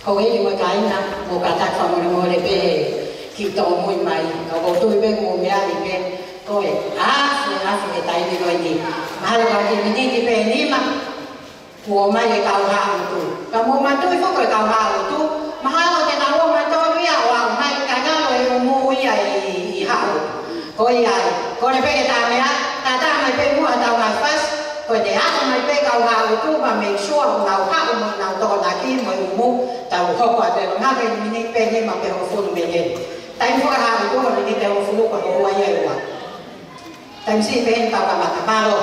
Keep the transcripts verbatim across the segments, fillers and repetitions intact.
Ko e ʻi mo e kāinga, mo ka tak fa mo mo le pe ki to mo mai. Ka ko tu pe mo me ali pe. Ko e, a, se, a, se, e taimi ko eni. Mahalo ka ki miniti pe nima. Kuo mai e kau haʻutu. Ka mo matui foko e kau haʻutu. Mahalo te na mo matui ia o au mai ka ngalo e umu ia i, i haʻu. Ko ia ai, ko ne peke tā mea, tā tā mai pe mua tau ngai fas, ko te haʻu mai pe kau haʻutu, ma make sure ʻoku nau haʻu mo nau tokonaki mo umu, tau hoko atu e longa ke mini pe ni ma pe hofulu me le. Taimi faka haʻutu, ko mini te hofulu ko hoko ai ai ua. Taimi si pe ni tau kamata mālō.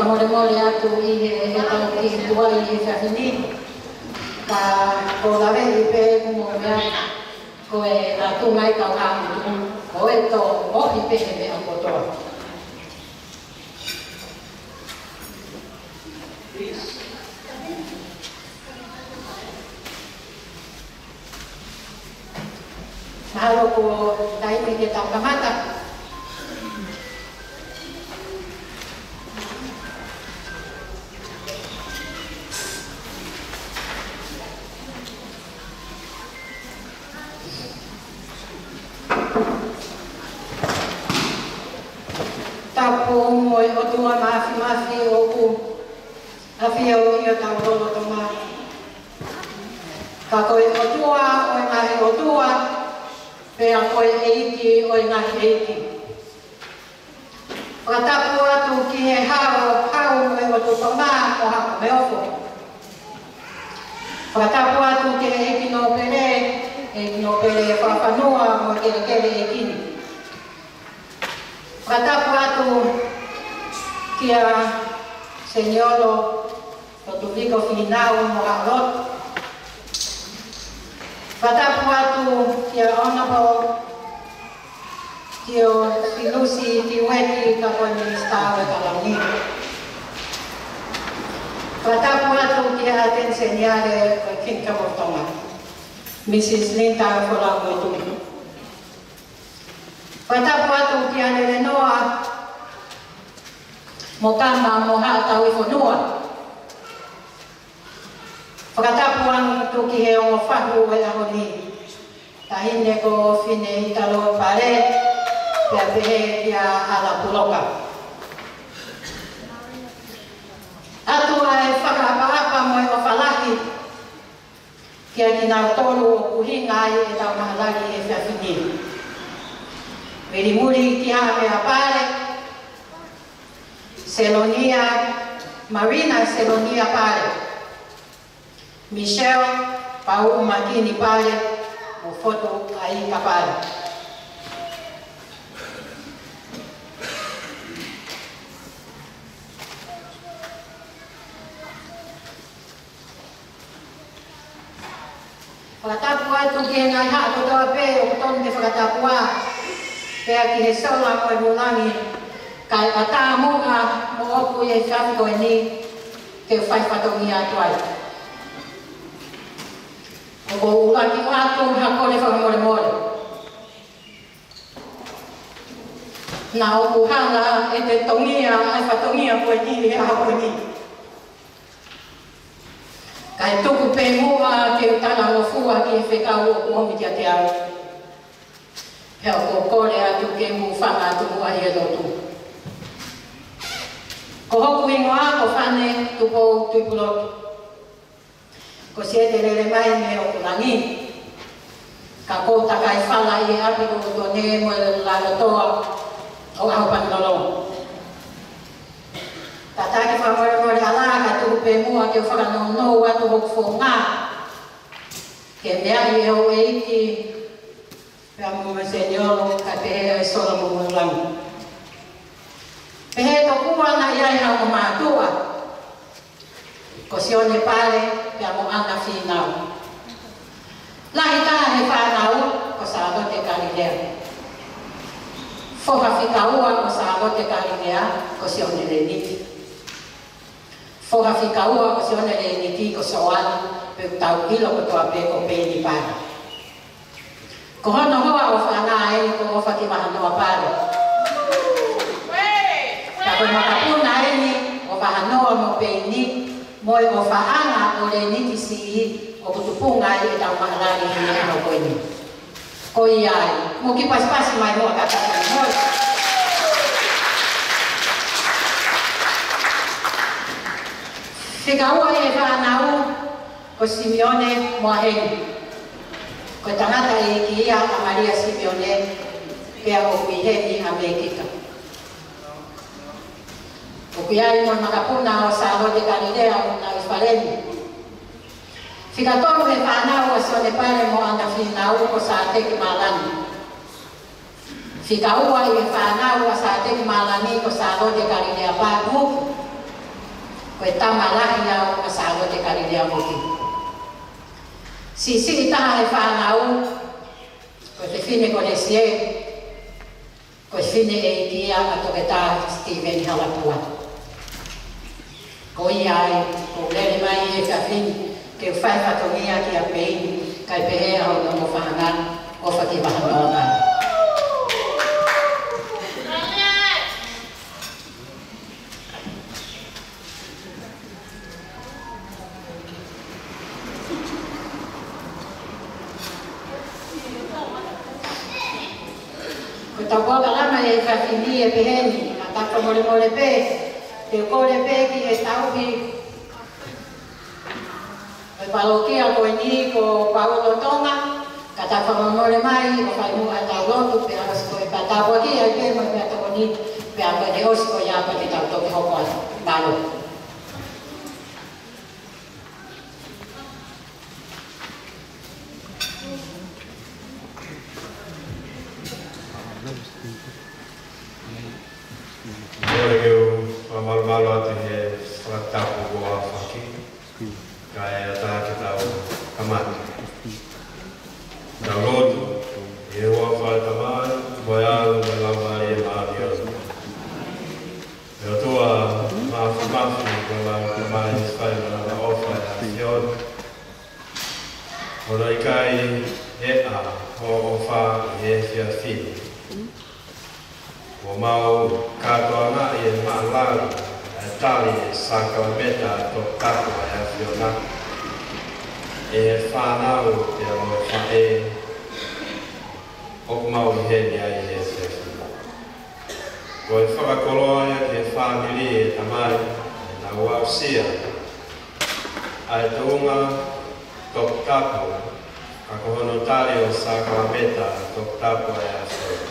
Molemole atu ʻi he, he tau ki tuai ʻi he efiafi ni, ka ko e laveʻi pē ʻoku mou meʻa, ko e ʻatu mai kau hāmutu, ko e tō mohi pē he meʻa kotoa. Mahalo ko e taimi ke tau kamata. Tapu mo e ʻOtua Mafimafi ʻoku ʻafio ʻi hotau lotolotonga. Ka ko e ʻOtua ʻo e ngaahi ʻotua, pea ko e ʻEiki ʻo e ngaahi ʻeiki. Fakatapu atu ki he Hau, Hau mo e ʻOtu Tonga mo Haʻa Meofo. Fakatapu atu ki he ʻEiki Nōpele, ʻEiki Nōpele Fakafanua mo e kelekele ʻEiki ni. Fakatapu atu kia Seniolo Lotuviko Fīnau mo haʻa lotu. Fakatapu atu kia Honourable Tiofilusi Tiueki, ka ko e Minisitā ʻo e Kalauni. Fakatapu atu kia ʻAteni Seniale ʻo e Kingdom of Tonga, Mrs Linda Folaumotu. Fakatapu atu kia Lelenoa mo Kama mo haʻa tauhi fonua. Fakatapu atu ki he ongo fahu ʻo e ʻaho ni, Taʻahine ko Fineʻitalo Pale, pea pehē kia Ala Puloka. ʻOatu ʻa e fakaʻapaʻapa mo e ʻofa lahi kia kinautolu ʻoku ʻuhinga ai ʻetau maʻalali he efiafi ni. Muli muli kia Haʻamea Pale, Selonia, Marina Selonia Pale, Michelle Pauʻu Makini Pale, mo Fotu ʻAika Pale. Fakatapu atu ki he ngaahi haʻa kotoa pē ʻoku totonu ke fakatapua, pea ki he sola mo e vūlangi, kae ʻatā muʻa moʻoku ʻi he efiafi ko eni ke fai fatongia atu ai. ʻOku ou ʻuluaki ʻoatu ha kole fakamolemole. Naʻa ʻoku hanga ʻe he tongia ʻa e fatongia ko eni he ʻaho ko eni. Kae tuku pē muʻa ke u talangofua ki he fekau ʻoku ʻomi kiate au. He ʻoku ou kole atu ke mou hūfanga atu muʻa ʻi he lotu. Ko hoku hingoa ko Fane Tupou Tuʻipulotu. Ko siʻete lele mai mei ʻOkulahi. Ka ko e takai fala ʻi he ʻapi ko Tone mo e lalo toa ʻo ʻAhopanilolo. Tataki fakamolemole ʻa e lā kae tuku pē muʻa ke u fakanounou atu hoku founga. Ke meaʻi ʻe houʻeiki pea mo e Seniolo kae pehē ʻa e sola mo e vūlangi. Pehē tokua naʻe ʻi ai ha ongo mātuʻa, ko Sione Pale pea mo ʻAna Fīnau. Lahi taha he fānau ko Sālote Kalilea. Foha fika ua ʻo Sālote Kalilea ko Sione Leniki. Foha fika ua ʻo Sione Leniki ko Soani, pea ʻoku tau ʻilo kotoa pē ko Peni Pale. Ko hono hoa ʻofaʻanga eni ko ʻOfakivahanoa Pale. Ka ko e makapuna eni ʻo Vahanoa mo Peni, mo e ʻofaʻanga ʻo Leniki Siʻi ʻoku tupunga ai ʻetau maʻalali he ʻaho ko eni. Ko ia ai, mou kiʻi pasipasi mai muʻa ka tau mo. Fika ua ʻi he fānau, ko Simione mo ʻAheni. Ko e tangataʻeiki ia ʻa Malia Simione, pea ʻoku ʻi heni ʻa Mekika. ʻOku ʻi ai mo e makapuna ʻo Sālote Kalilea ʻoku nau ʻi fale ni. Fika tolu he fānau ʻa Sione Pale mo ʻAna Fīnau ko Sāteki Malani. Fika ua ʻi he fānau ʻa Sāteki Malani ko Sālote Kalilea Pale Muku. Ko e tama lahi au ʻa Sālote Kalilea Moke. Siʻisiʻi taha he fānau, ko e fefine ko Lesie, ko e fineʻeiki ia ʻa Toketā Sitīveni Halapua. Ko ia ai, ʻoku ou lele mai he efiafi ni ke u fai fatongia kia Peini, kae pehē ʻa hono nofoʻanga, ʻofa ki Vahanonga. Ko e tapuakalama ʻi he efiafi ni ʻe peheni, ka tau fakamolemole pē, te u kole pē ki he tauhi ʻo e palokia ko eni ko Paulo Tonga, ka tau fakamolemole mai ʻo fai muʻa ʻetau lotu pea ʻosi ko e pea tāpuakiʻi ai pē mo e meʻatokoni, pea ko ʻene ʻosi ko ia pea te tau toki hoko atu. Mālō. Kole ke u fakamalumalu atu he fakatapu kuo aofaki, kae ʻatā ke tau kamata. Tau lotu. ʻI he huafa ʻo e Tamai, mo e ʻAlo, mo e Laumālie Māʻoniʻoni. ʻE ʻOtua Māfimafi, ko ʻemau Tamai, fai mai ʻa e ʻofa ʻa e ʻAfiona. ʻOku ʻikai ʻeʻa hoʻo ʻofa ʻi he efiafi ni. ʻOku mau kātoangaʻi e maʻalali ʻa e tali e sākalamēniti toputapu ʻa e ʻAfiona ʻe he fānau pea mo e faʻē ʻoku mau ʻi heni ai he efiafi ni. Ko e fakakoloa ia ki he fāmili ʻe Tamai, ʻenau aʻusia ʻa e tuʻunga toputapu, ka ko hono tali ʻo e sākalamēniti toputapu ʻa e ʻAfiona.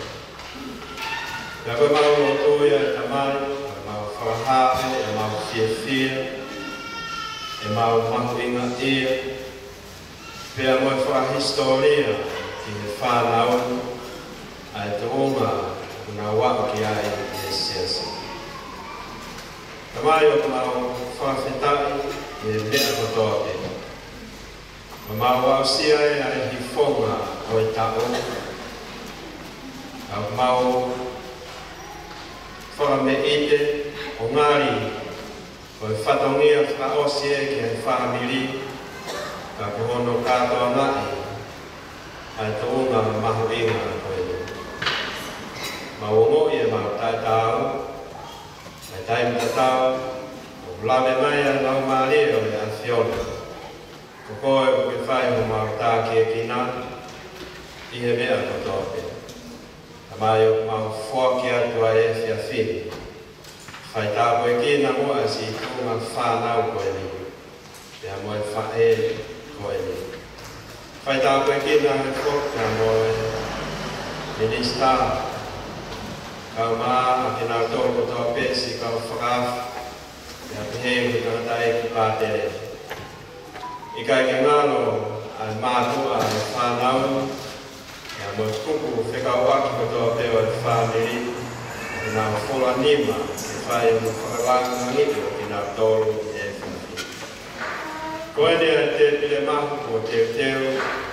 Pea ko ʻemau lotu ia ʻe Tamai, ʻemau fakahā pē ʻemau fiefia, ʻemau mahuʻingaʻia, pea mo e fakahisitōlia ki he fānau ʻa e tuʻunga ʻoku nau aʻu ki ai ʻi he siasi. Tamai, ʻoku mau fakafetaʻi ʻi he meʻa kotoa pē. ʻOku mau aʻusia ʻa e hifonga ʻo e taʻu. ʻOku mau fakameʻite ʻo ngali ko e fatongia fakaʻosi ē ki he fāmili, ka ko hono kātoangaʻi ʻa e tuʻunga mahuʻinga ko eni. Mau ongoʻi ʻemau taʻetaau, ʻa e taimi tatau, ʻoku lave mai ʻa e Laumālie ʻo e ʻAfiona. Ko koe ʻoku ke fai homau tākiekina ʻi he meʻa kotoa pē. Tamai, ʻoku mau foaki atu ʻa e efiafi ni. Fai tāpuekina muʻa siʻi tuʻunga fānau ko eni, pea mo e faʻē ko eni. Fai tāpuekina ʻa e foki pea mo e minisitā, kae ʻumaʻā kinautolu kotoa pē siʻi kau fakaafe, pea pehē ki he tangataʻeiki pātele. ʻIkai ke ngalo ʻa e mātuʻa ʻa e fānau, pea mo e kupu fekauʻaki kotoa pē ʻo e fāmili, ke nau fola nima ke fai hono fakalangilangiʻi ʻo kinautolu ʻi he efiafi ni. Ko eni ʻa e tēpile mahu kuo teuteu,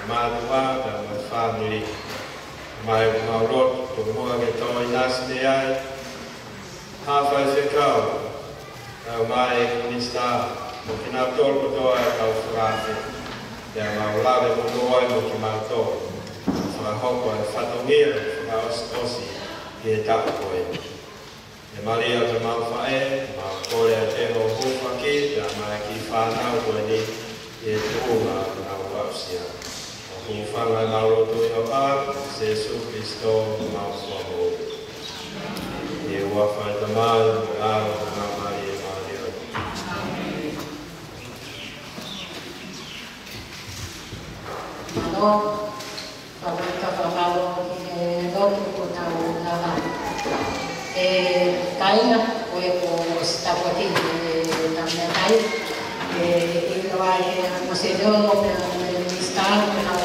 mātuʻa pea mo e fāmili. Tamai, ʻoku mau lotu, tomuʻa ke tō ʻinasi mei ai haʻa faifekau, kae ʻumaʻā e minisitā, mo kinautolu kotoa e kau fakaafe, pea mau lave mo moʻui mo kimautolu, fakahoko ʻa e fatongia fakaʻosiʻosi ʻi he taʻu ko eni. ʻE Malia ko ʻemau faʻē, mau kole atu hoʻo hūfaki, pea mo e kiʻi fānau ko eni, ʻi he tuʻunga ʻoku nau aʻusia. ʻOku hūfanga ʻemau lotu ʻi ho ʻAlo, Sīsū Kalaisi ko homau Fakamoʻui. ʻI he huafa ʻo e Tamai, mo e ʻAlo, mo e Laumālie Māʻoniʻoni. Mālō. Fakamālō, fakamālō ki he lotu kuo tau lava. ʻE kāinga, ko e ko sitapuati e tau meʻakai. ʻE ʻiloa ʻe he Mōsese pea mo e minisitā ko e kau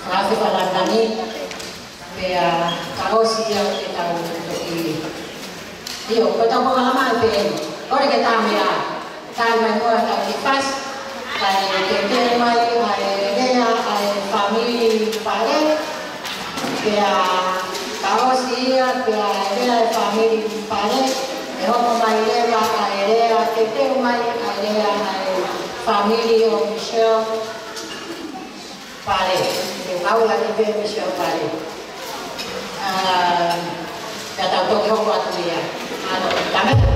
fakaafe fakalangilangi. Pea ka ʻosi ia ke tau toki. ʻIo, ko e tau polokalama ʻe pehē ni. Kole ke tau meʻa. Taimi muʻa tau ki fasi, kae teuteu mai ʻa e lea ʻa e fāmili Pale, pea ka ʻosi ia, pea lea ʻa e fāmili Pale, ʻe hoko mai leva ʻa e lea, teuteu mai ʻa e lea ʻa e fāmili ʻo Michelle Pale, ʻe kau la ke pē Michelle Pale. ʻA, ka tau toki hoko atu ia. ʻAno, tame.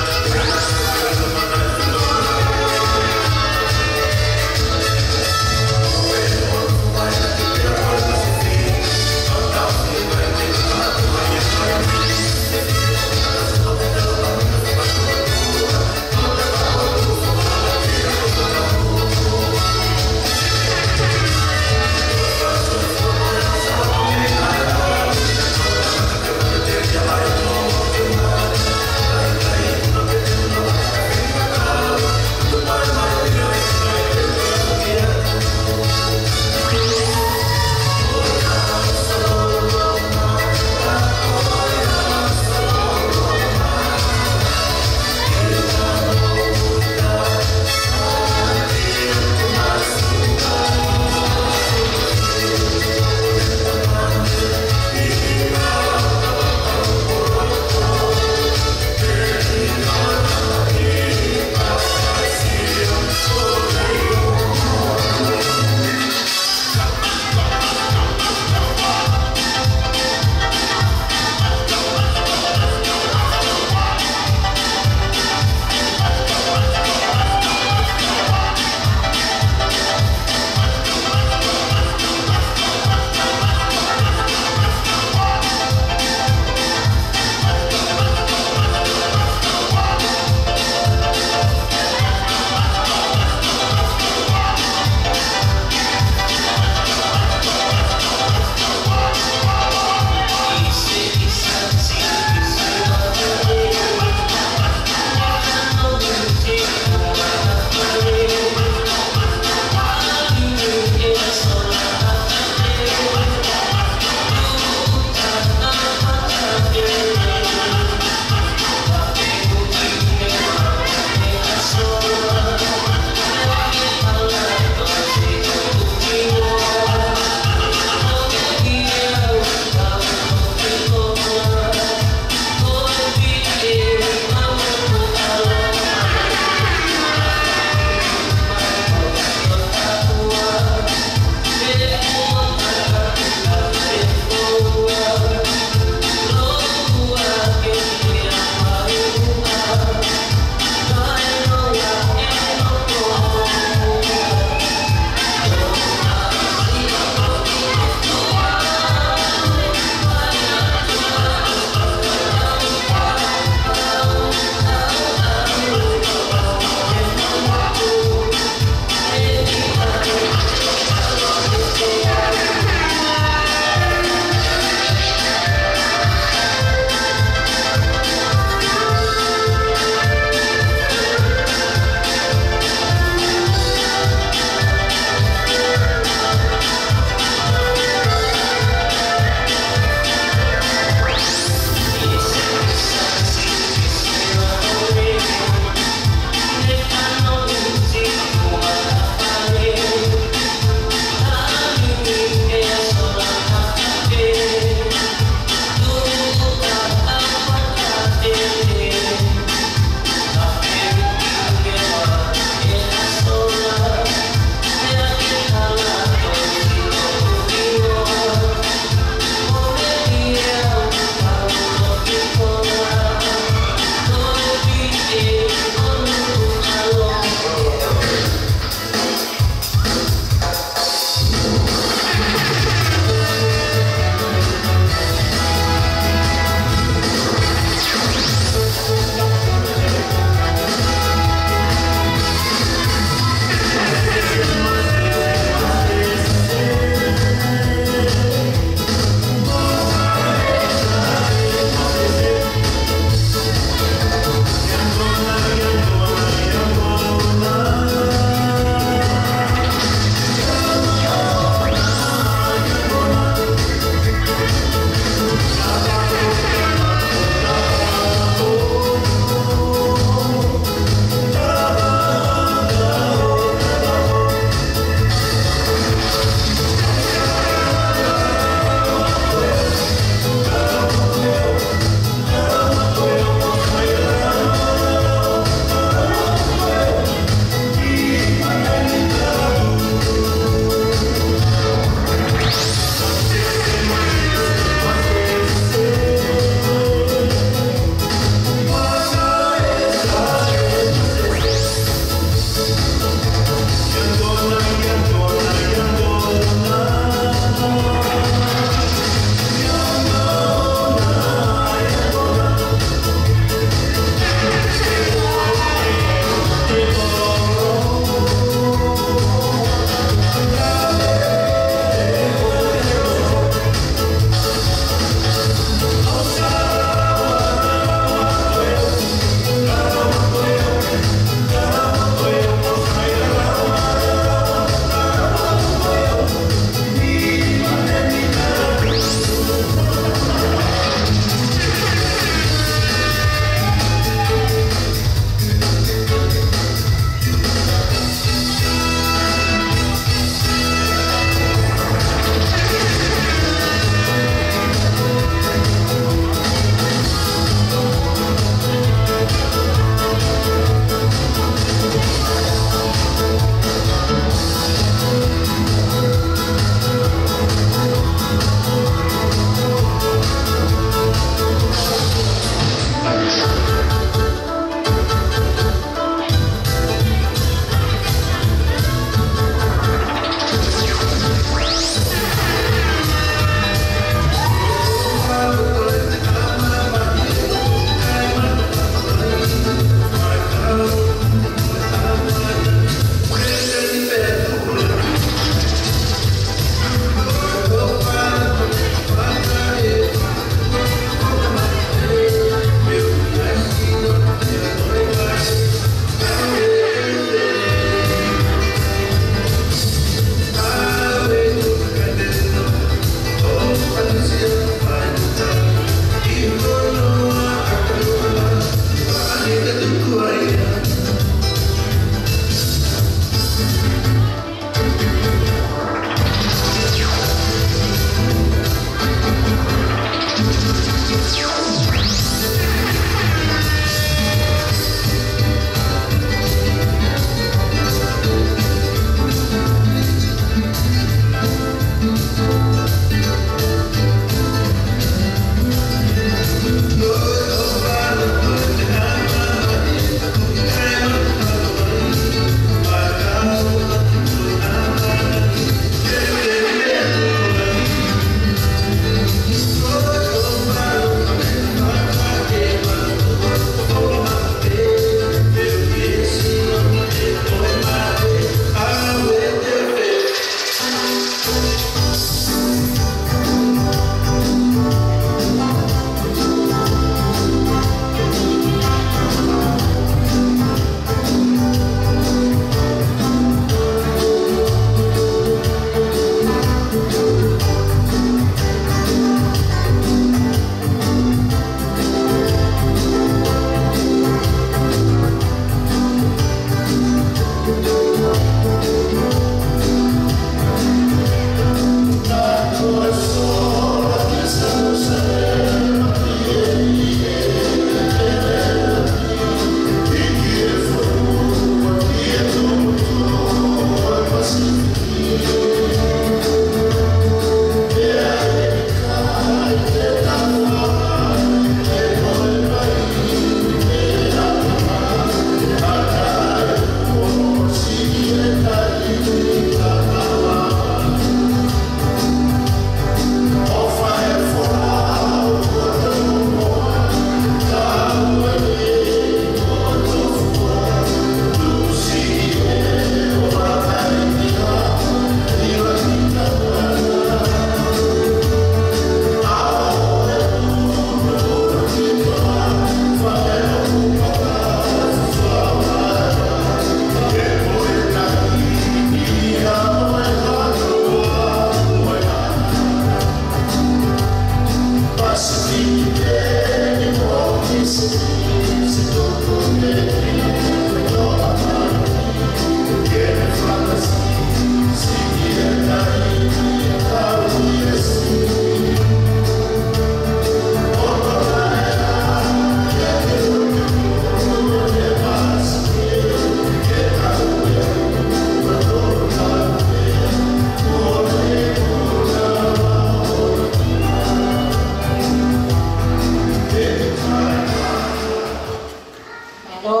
Mālō,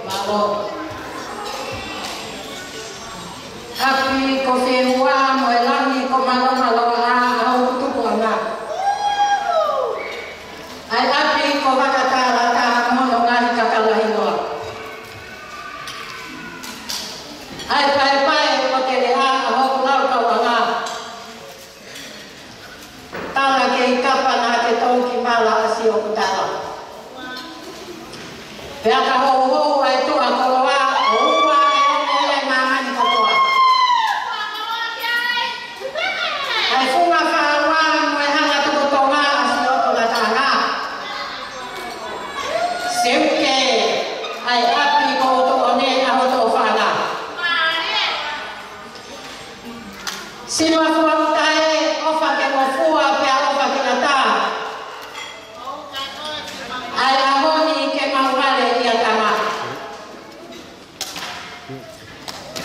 mālō. ʻApi ko Feua mo e langi ko Mālōmālō ʻa hoku tupuʻanga. ʻA e ʻapi ko Vakatalata mo hono ngaahi kakala hingoa. ʻA e paepae ko Teleʻa ʻa hoku laukauʻanga. Tala kei kapa naʻa ke tou ki mala ʻa siʻoku tala. Pea ka houhou ʻa e tuʻa koloa, ʻo ua ʻe ono ʻi māmani kotoa. ʻA e funga fāua mo e hanga tuku tonga ʻa siʻoku lataʻanga. Seuke, ʻa e ʻapi ko Otoʻone ʻa hoto ʻofaʻanga. Sima fua utae, ʻofa ke mo fua pea ʻofa ke ʻatā. ʻA e ʻaho ni ke mau hale ʻi ʻatama.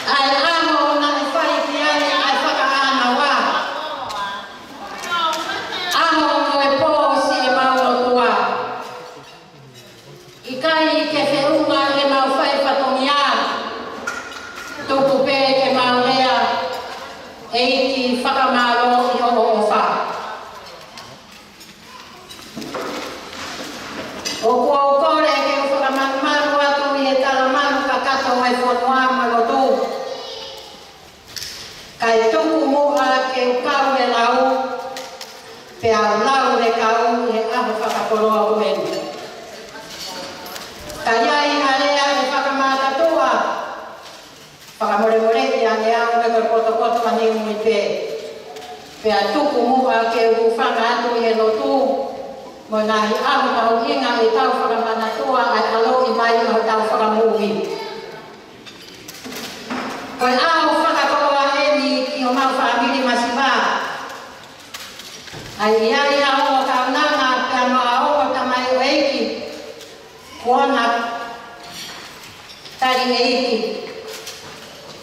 ʻA e ʻaho naʻe fai ki ai ʻa e fakaʻānaua. ʻAho mo e pō siʻemau lotua. ʻIkai ke feʻunga ʻemau fai fatongia. Tuku pē ke mau lea, ʻEiki fakamālō ʻi hoʻo ʻofa. ʻOku ou kole ke u fakamalumalu atu ʻi he talamalu kakato ʻo e fonua mo e lotu. Kae tuku muʻa ke u kau he lau, pea u lau he kau ʻi he ʻaho fakakoloa ko eni. Ka ʻi ai ha lea ʻe fakamātatuʻa, fakamolemoleʻi ange au me ko e potopoto ʻa Niu Mui pē. Pea tuku muʻa ke u hūfanga atu ʻi he lotu, mo e ngaahi ʻaho mahuʻinga ʻetau fakamanatua ʻa e ʻaloʻi mai ʻa hotau Fakamoʻui. Ko e ʻaho fakakoloa eni ki homau fāmili masiva. ʻA ia ʻi ha ongo kaunanga pea mo ha ongo tamaioʻeiki, kuo na tali ʻeiki.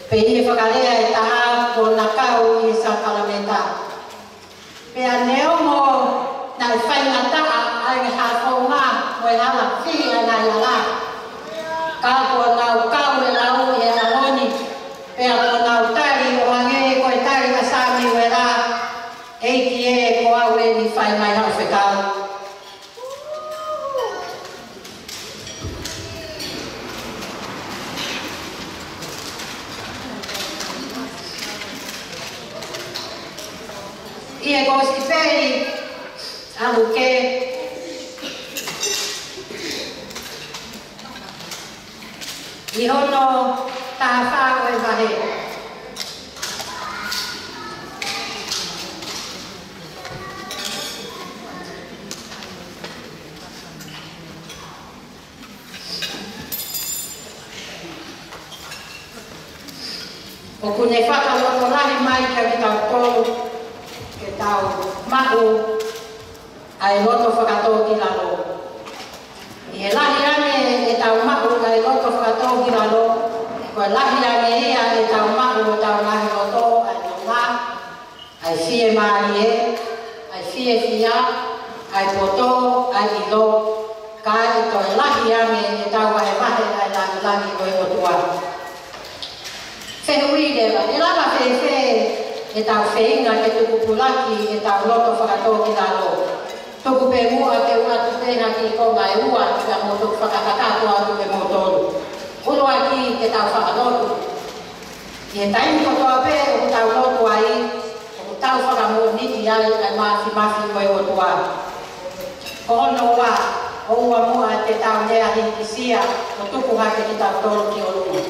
Pea ʻi he fakalea ʻe taha, kuo na kau ʻi he sakalamēniti. Pea neongo naʻe faingataʻa ʻa e ngaahi founga mo e hala, fihi ʻa e ngaahi hala, ka kuo nau kau he lau ʻi he ʻaho ni, pea kuo nau tali ʻo hangē ko e tali ʻa Samiuela, ʻEiki ē, ko au eni, fai mai haʻo fekau. ʻI he kosipeli ʻa Luke, ʻi hono taha fā ʻo e vahe. ʻOku ne fakalotolahi mai kiate kitautolu ke tau maʻu ʻa e loto fakatōkilalo. ʻI he lahi ange ʻetau maʻu ʻa e loto fakatōkilalo, ko e lahi ange ia ʻetau maʻu ʻo tau ngaahi loto, ʻa e nonga, ʻa e fiemālie, ʻa e fiefia, ʻa e poto, ʻa e ʻilo, kae toe lahi ange ʻetau vahevahe ʻa e langilangi ʻo e ʻOtua. Fehuʻi leva, ʻe lava fēfē ʻetau feinga ke tukupulaki ʻetau loto fakatōkilalo? Tuku pē muʻa ke u ʻatu pē ha kiʻi konga ʻe ua, pea mou toki fakakakato atu ke mou tolu. ʻUluaki, ke tau fakalotu. ʻI he taimi kotoa pē ʻoku tau lotu ai, ʻoku tau fakamoʻoniʻi ai ʻa e māfimafi ʻo e ʻOtua. Ko hono ua, ʻoua muʻa te tau lea hīkisia ʻo tuku hake kitautolu ki ʻolunga.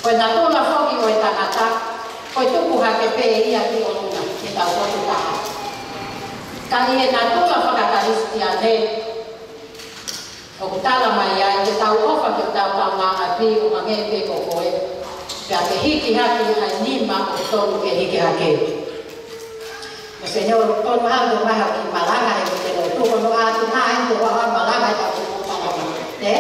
Ko e natula foki ʻo e tangata, ko e tuku hake pē ia ki ʻolunga, ke tau potu taha. Ka ʻi he natula fakakalisitiane, ʻoku tala mai ai ke tau ʻofa ki hotau kaungāʻapi ʻo hangē pē ko koe. Pea ke hiki hake ʻa e nima ʻoku tonu ke hiki hake. Ko e senior tonu mahalo mai ha kiʻi malanga he ko te lo tuko no atu mai ko ha malanga he tau tuko malanga. Te?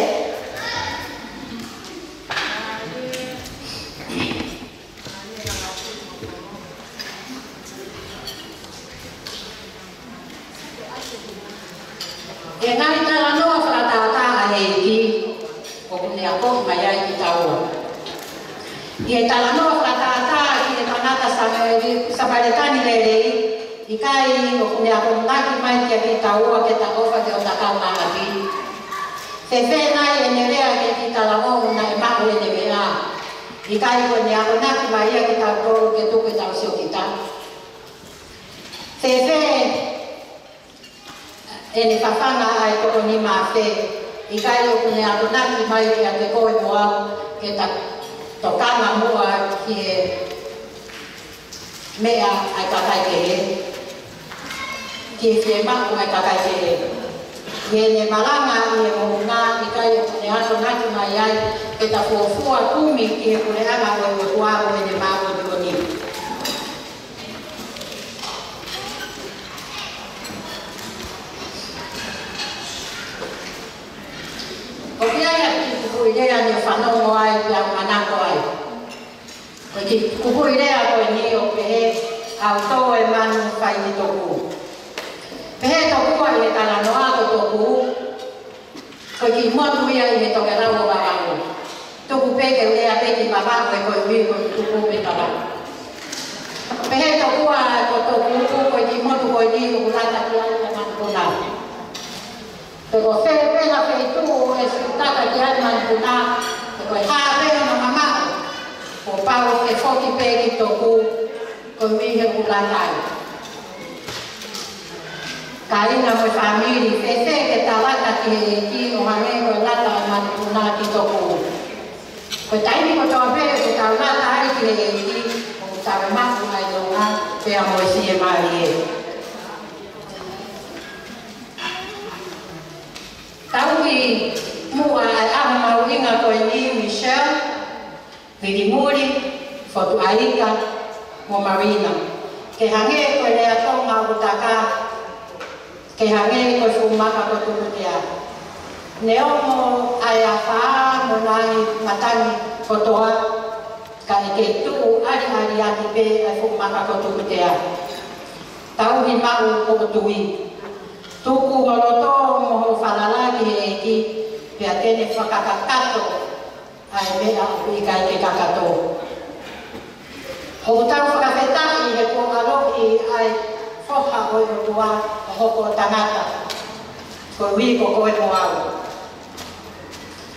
ʻI he ngaahi talanoa fakatātā ʻa e ʻEiki, ʻo akoʻi mai ai kitaua. ʻI he talanoa fakatātā ki he tangata Samali-, Samaletani lelei, ʻikai ʻoku ne akonaki mai kia kitaua ke ta ʻofa ki hota kaungāʻapi? Fēfē nai ʻene lea ki he kiʻi talavou naʻe maʻu ʻene meʻa? ʻIkai ko ʻene akonaki mai ia kitautolu ke tuku ʻetau siokita? Fēfē ʻene fafanga ʻa e toko nima afe? ʻIkai ʻoku ne akonaki mai kiate koe mo au ke ta tokanga muʻa ki he meʻa ʻa e kakai kehe, ki he fiemaʻu ʻa e kakai kehe? ʻI heʻene malanga ʻi he moʻunga, ʻikai ʻoku ne akonaki mai ai ke ta fuofua kumi ki he puleʻanga ʻo e ʻOtua mo ʻene māʻoniʻoni? ʻOku ʻi ai ʻa e kiʻi kupuʻi lea ne u fanongo ai pea u manako ai. Ko e kiʻi kupuʻi lea ko eni ʻoku pehē: ʻAu tō e manu fai ki toku. Pehē tokua ʻi he talanoa ko toku, ko e kiʻi motu ia ʻi he tokelau ʻo Vavaʻu. Tuku pē ke u lea pē ki Vavaʻu he koeʻuhi ko e tuku pē Vavaʻu. Pehē tokua ko toku, ko e kiʻi motu ko eni ʻoku lata ki ai ʻa e manupuna. Pe ko fē pē ha feituʻu ʻe siutaka ki ai e manupuna, pe ko e hā pē hano mamaʻo, kuo pau ke foki pē ki toku, koeʻuhi he ʻoku lata ai. Kāinga mo e fāmili, fēfē ke ta lata ki he ʻEiki ʻo hangē ko e lata ʻa e manupuna ki toku? Ko e taimi kotoa pē ʻoku tau lata ai ki he ʻEiki, ʻoku tau maʻu ai e ʻilonga pea mo e fiemālie. Tauhi muʻa ʻa e ʻaho mahuʻinga ko eni, Michelle, Vilimuli, Fotuʻaika, mo Marina. Ke hangē ko e lea Tonga ʻoku taka, ke hangē ko e fuʻu maka ko Tukutea. Neongo ʻa e afā mo e ngaahi matangi kotoa, ka ʻe kei tuʻu ʻaliʻaliaki pē ʻa e fuʻu maka ko Tukutea. Tauhi maʻu hoʻo tui. Tuku ho loto mo hoʻo falala ki he ʻEiki, pea te ne fakakakato ʻa e meʻa ʻoku ʻikai ke kakato. ʻOku tau fakafetaʻi he kuo ʻaloʻi ʻa e Foha ʻo e ʻOtua ʻo hoko ʻo tangata, koeʻuhi ko koe mo au.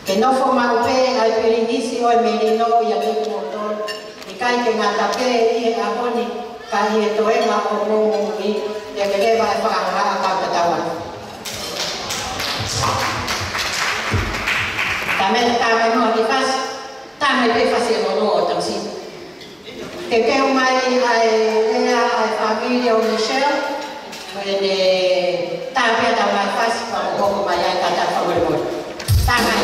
Ke nofo maʻu pē ʻa e pilinisi ʻo e melino ʻiate kimoutolu, ʻikai ke ngata pē ʻi he ʻaho ni, ka ʻi he toenga ʻo hoʻomou moʻui. Lelei leva e fakahohaʻa, kau tatau atu. Tame, tame noa ki fasi, tame pē fasi e lolo ʻo tausi. Ke teu mai ʻa e lea ʻa e fāmili ʻo Michelle, ko ʻene tāpea ta mai fasi, ka mo hoko mai ai ka ta fakamolemole. Tā mai.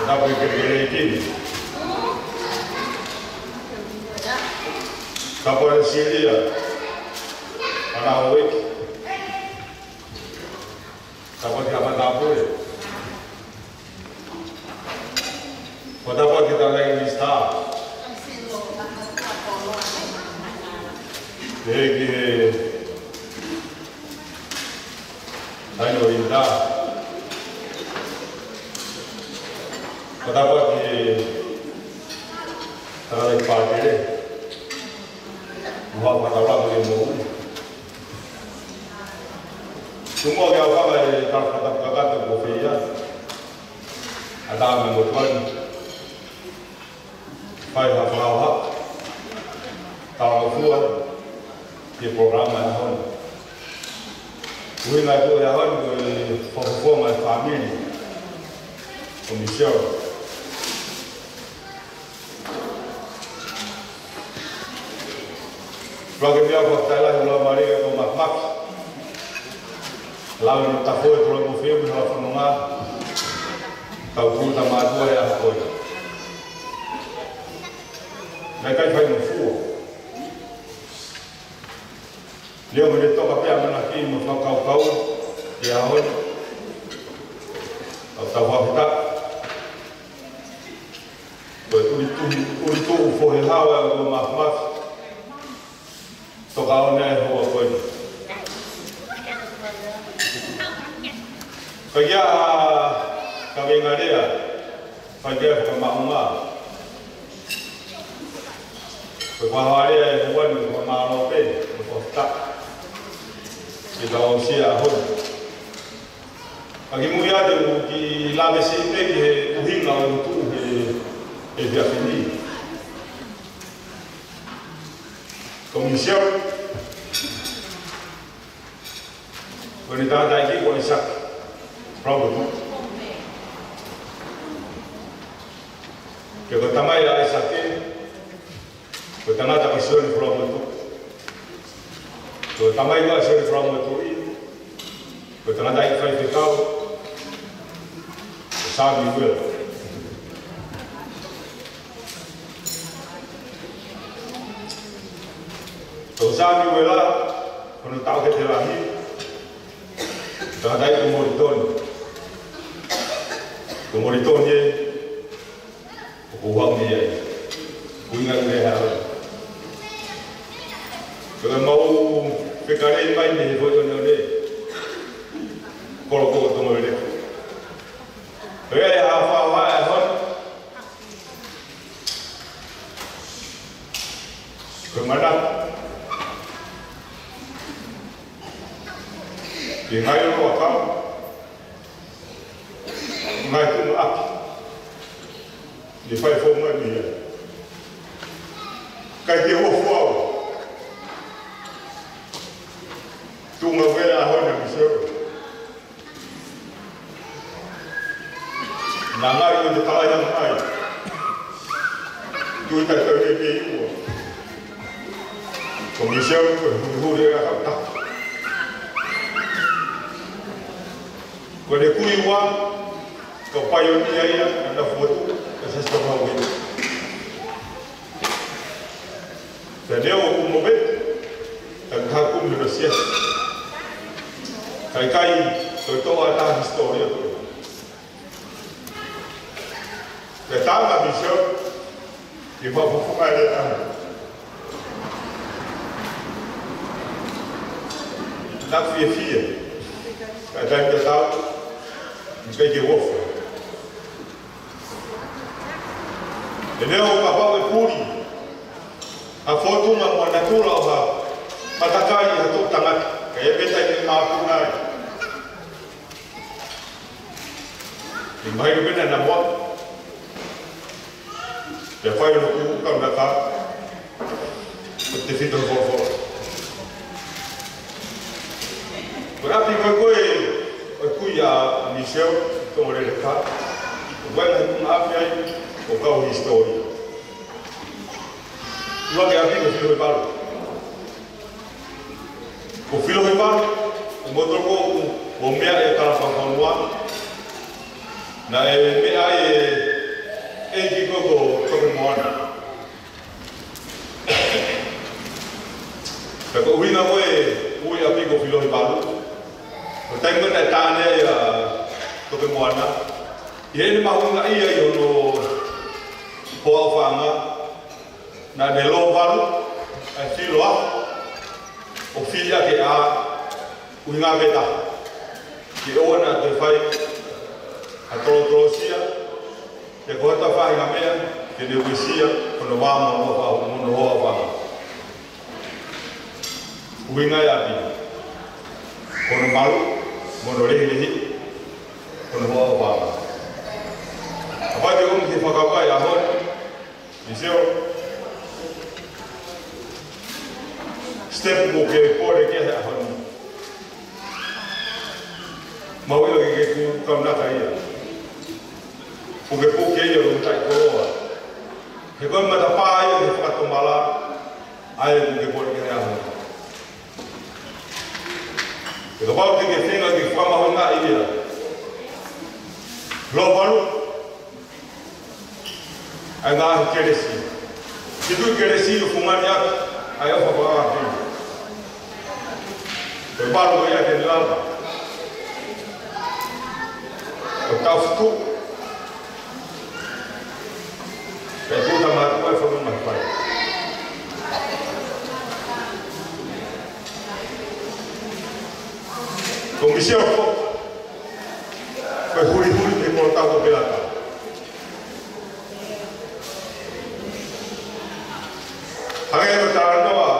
Tapu ki he kelekele ʻeiki ni. Tapu ʻa Silia. Ana Hoiki. Tapu ki he matāpule. Ko tapu ki he Taʻahine Minisitā. Pehē ki he Taʻahine ʻOlinita. Ko tapu ki he Taʻahine Pātele. Mo ha fakataulanga ki he moʻui. Tuku muʻa ke u hanga ʻo fakatapu kakato ko fē ia. ʻA e Tamai Motuʻa ni. Fai ha fakaʻofa. Talangofua. Ki he polokalama ʻo e ʻaho ni. Ko e ʻuhinga ʻeku ʻi he ʻaho ni ko e fakafofonga e fāmili. Ko Michelle. Fakafetaʻi lahi ʻo lau mālie ki he kau Makimaki. Lau ʻenau tafoe, toloi mo feu, ʻi he hala fononga. Tau pulu ta mātuʻa ʻi he ʻaho ko eni. Naʻe ʻikai faingofua. Leo mo ne toka pē ʻamanaki mo fakakaukau ki he ʻaho ni. Tau tau fakafetaʻi. Ko e ʻuli tuʻu, ʻuli tuʻu fohe hao ʻa e kau Makimaki. Toka ʻo ne hoa ko eni. Ka ia ka venga lea, ka ia ka maunga. Ko e kau hao lea ʻe hua ni ko e mālō pē, ko e fakafetaʻi. Ke tau aʻusia ʻaho ni. Ka kimuʻa te u kiʻi lave siʻi pē ki he ʻuhinga ʻo e tuʻu he, he efiafi ni. Ko Michelle, ko ʻene tangataʻeiki ko ʻAisake Falamotuʻi. Pea ko e tamai ʻa ʻAisake, ko e tangata ko Sione Falamotuʻi. Ko e tamai ko Sione Falamotuʻi, ko e tangataʻeiki faifekau, ko Samiuela. Ko Samiuela, ko hono taʻokete lahi, tangataʻeiki ko Molitoni. Ko Molitoni ē, ʻoku ou haʻu mei ai. Ko e ʻuhinga ia ʻa e ʻaho ni. Ko e mau fekalei mai mei he foʻi ʻoneʻone. Kolo ko Tonga Lele. Ko ia ʻa e faʻahinga ʻaho ni. Ko e manatu. Ke ngai o aka. Ngai tuʻu ʻaki. Ke fai fo mai mei ai. Kae ke ofo au. Tuʻunga ʻo e ʻaho ni Michelle. Naʻa ngali ko e tala ia mai. Tui tai tau e pei ua. Ko Michelle ko e hurihuri ʻa e kautaha. Ko ʻene kui ua, ko e paionia ia, ʻa e fuatu, ʻa e sasita mau ia. Pea leo ʻoku mo pē, ka ka kumi no sia. Kai kai, ko e toʻa ta hisitōlia ko. Pea tama Michelle, ke fakafofonga e lea. Naʻa ku fiefia. Ka taimi tatau, ʻikai ke u ofo. ʻE leo kapau ʻe puli. ʻA e fōtunga mo e natula ʻo ha matakali ha toʻu tangata. Ka ʻi ai pē taimi ʻe māpuna ai. ʻE mahino pē naʻa na moa. Pea fai hoku kaunaka. Ko e tefito folofola. Ko e ʻapi ko ē ko e, ko e kui ʻa Michelle, Tonga Lele ka. Ko e ʻapi ko ē ʻapi ai, ʻoku kau hisitōlia. Ua ke ʻapi ko Filohevalu. Ko Filohevalu, ʻe moto ko ʻo, ʻo meʻa e kalapafanua. Naʻe meʻa e ʻEiki ko, ko Tokemoana. Pea ko e ʻuhinga ko e ui ʻapi ko Filohi Valu, ko e taimi ko ē naʻe tā ai ʻa Tokemoana, ʻi heʻene mahuʻingaʻia ʻi hono hoa ʻofaʻanga, naʻa ne lōvalu ʻa e filo ʻo fili ʻaki ʻa e ʻuhinga pē taha. Ke ʻoua naʻa toe fai ha tolotolosia, pe ko ha toe faʻahinga meʻa ke ne uesia hono vā mo hono hoa, mo hono hoa ʻofaʻanga. ʻUhinga ia ʻapi, ko hono malu, mo hono lehilehi, ko hono hoa ʻofaʻanga. Kapau te u ʻomi ki he fakakaukau ʻaho ni, Michelle, step mo ke pole ki he ʻaho ni. Mau ʻilo ke ke ku kaunaka ia. Ko ke puke ia ʻo tai koloa. He ko e matapā ia ke fakatomala, ʻa ia ko ke pole ki he ʻaho ni. He kapau te ke feinga ke fakamahuʻingaʻi ia, lōvalu ʻa e ngaahi kelesi. Ke tuʻu kelesi ʻo fungani atu ʻa e ʻofa fakaʻapi. Ko e valu ia ke lava ʻo taufutu. Pea tuʻu tama atu ʻa e fononga fai. Ko Michelle foki, ko e hulihuli ki he kolotau ko Pelata. Hangē ko e talanoa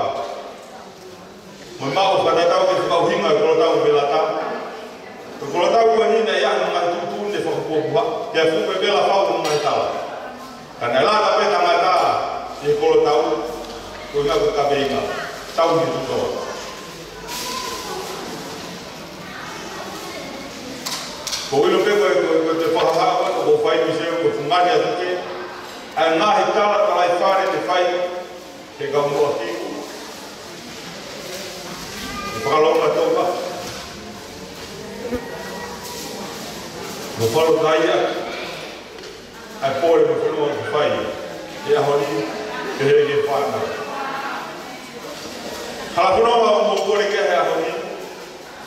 mo e maʻu fakatatau ki he fakaʻuhinga ʻo e kolotau ko Pelata. Ko e kolotau ko eni naʻe ʻi ai hano ngaahi tuʻutuʻuni fakapuapua, pea fuʻu pepela fau mo e ngaahi tala. Ka naʻe lata pē tangata ʻi he kolotau, ko e ʻuhinga ko e kaveinga, tau ni tutoa. Ko e ʻilo pē ko e, ko e, ko e te fakahā ko e, ko e fai Michelle, ko e fungani atu ke, ʻa e ngaahi tala talaifale te fai, ke kau muʻa ki. Ke fakalonga tō ka. Mo falo kai ia. ʻA e pole mo e fononga ke fai he ʻaho ni, pehē ki he fānau. Hala fononga ʻoku mou pole ki ai he ʻaho ni,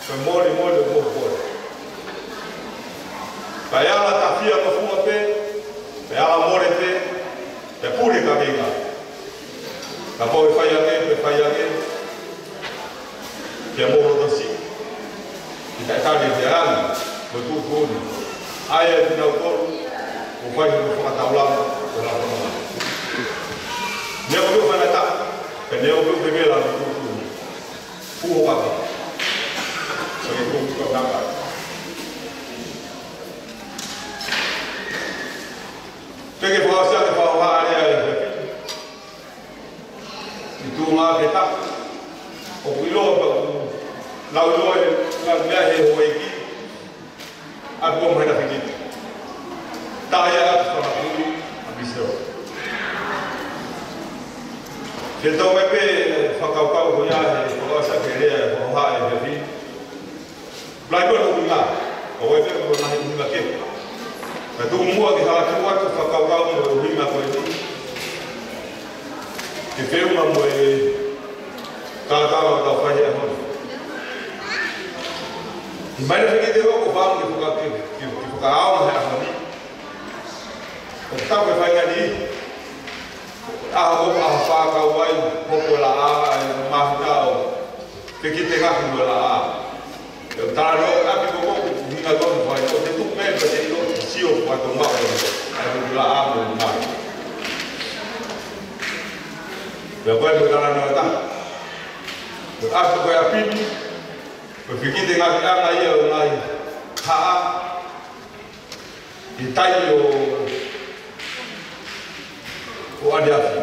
ko e molemole ʻoku mou pole. Kae ala tafia ka fua pē, kae ala mole pē, kae pule ka veinga. Kapau ʻe fai ange, ʻe fai ange, pea mo loto siʻi. ʻI he taʻetali ʻe te angi, mo tuʻutuʻuni. ʻA ia ʻe te nau kolu, ʻo fai hono fakataulanga, ʻo la kona. Neo keu fana ta, pea neo keu te vela mo tuʻutuʻuni. Fuo kaka. Ko e tuʻu kau naka. Peke fakasia ke fakaha alea e. ʻI tuʻunga ke ta, ʻoku ʻiloa pea ʻoku lau ʻiloa e ngaahi meʻa he houʻeiki, ʻa e pō mai na fiki. Tā ia atu fakapuli ʻa Michelle. Ke tau mai pē fakakaukau ko ia he fakaʻosi ake lea e fakaha e fefine. Lai ko e ʻuhinga, ka ʻoku ʻi ai pē ko e ngaahi ʻuhinga kehe. Ka tuku muʻa ke hanga atu fakakaukau mo e ʻuhinga ko eni. Ke feʻunga mo e kātaki ʻoku tau fai he ʻaho ni. ʻI mai na fekete ko ʻoku fai ke faka-, ke, ke, ke fakaʻaonga he ʻaho ni. ʻOku tau ke fai ngani. ʻAho ko, ʻaho fakakau ai, ko ko la a, e mahina ʻo fekete ngaki mo la a. ʻE talanoa ʻaki ko ko, ʻuhinga tonu fai, ʻo te tuku pē, pea te ʻilo, sio, fakatomala, ʻa e ko la a mo mai. Pea ko e ko talanoa ta. Ko ʻapi ko e ʻapi ni, ko e fekete ngakiʻanga ia ʻo e ngaahi haʻa, ʻi he taimi ʻo, ʻo ʻaneafi.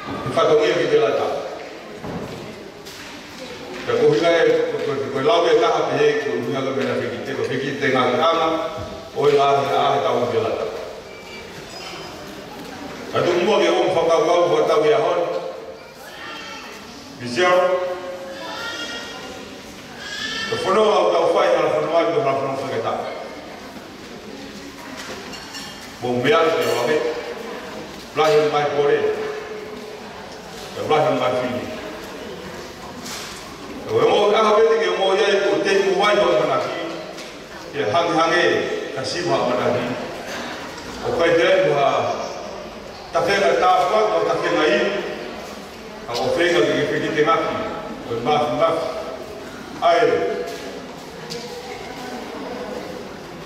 ʻI he fatongia ki he lata. Pea ko e ʻuhinga ē, ko, ko, ko e lau ʻe taha pehē, ko e ʻuhinga ko e meʻa fekete, ko e fekete ngakiʻanga ʻo e ngaahi haʻa he tau ki he lata. Ka tuku muʻa ke ʻomi fakakaukau, fakatau ia hon. Michelle, ko e fononga ʻoku tau fai, hala fononga, ko e hala fononga fakataha. Mo meʻa ke ʻoange. Lahi mai kole. Lahi mai fili. Ko e ongo ʻaho pē te ke ongoʻi ai ko e tei mo vai ʻo e ʻamanaki. Ke hangehangē ka siva ʻamanaki. ʻOku ʻikai te ai ha tafenga tāpuaki, ha tafenga ʻi. Ka ko e feinga ke ke fekitengaki. Ko e mafimafi. ʻA e.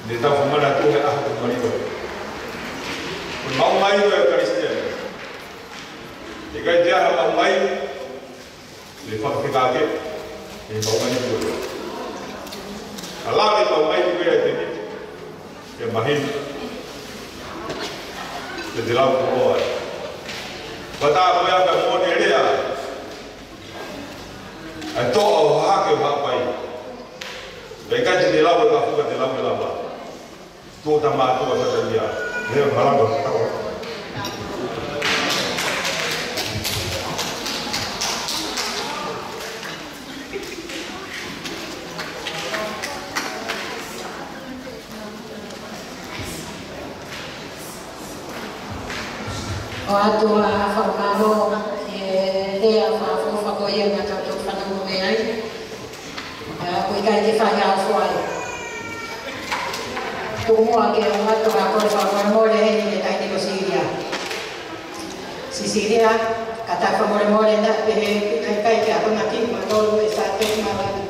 Ne tau fakamanatua he ʻaho ko Maliva. Ko e maʻu mai ʻo e Kalisitiane. ʻIkai te ai ha maʻu mai, ne fakafekake, ne maʻu mai ʻe koe. Ka lave maʻu mai ʻe koe ʻa e teni, ke mahino, ke te lau ko ai. Pata ko ia ka mone lea, ʻa e toʻa ʻo Hahake ʻo Haʻapai. Pea ʻikai te te lau ʻe ka fuka te lau ʻe lava. Tuʻo tā mātuʻa ka tau ia. Lea malava ka tau. ʻOatu ʻa e fakamālō, ʻe, ʻe ʻa e fakaʻofoʻofa ko ia naʻa tau fanongo mei ai. ʻA, ʻoku ʻikai ke fai ha ʻofa ai. Tuku muʻa ke u ʻoatu ʻa e kole fakamolemole heni ki he taʻahine ko Silia. Sisilia, ka tau fakamolemole naʻe pehē, ʻikai ke akonaki mautolu ʻe Sāteki Malani.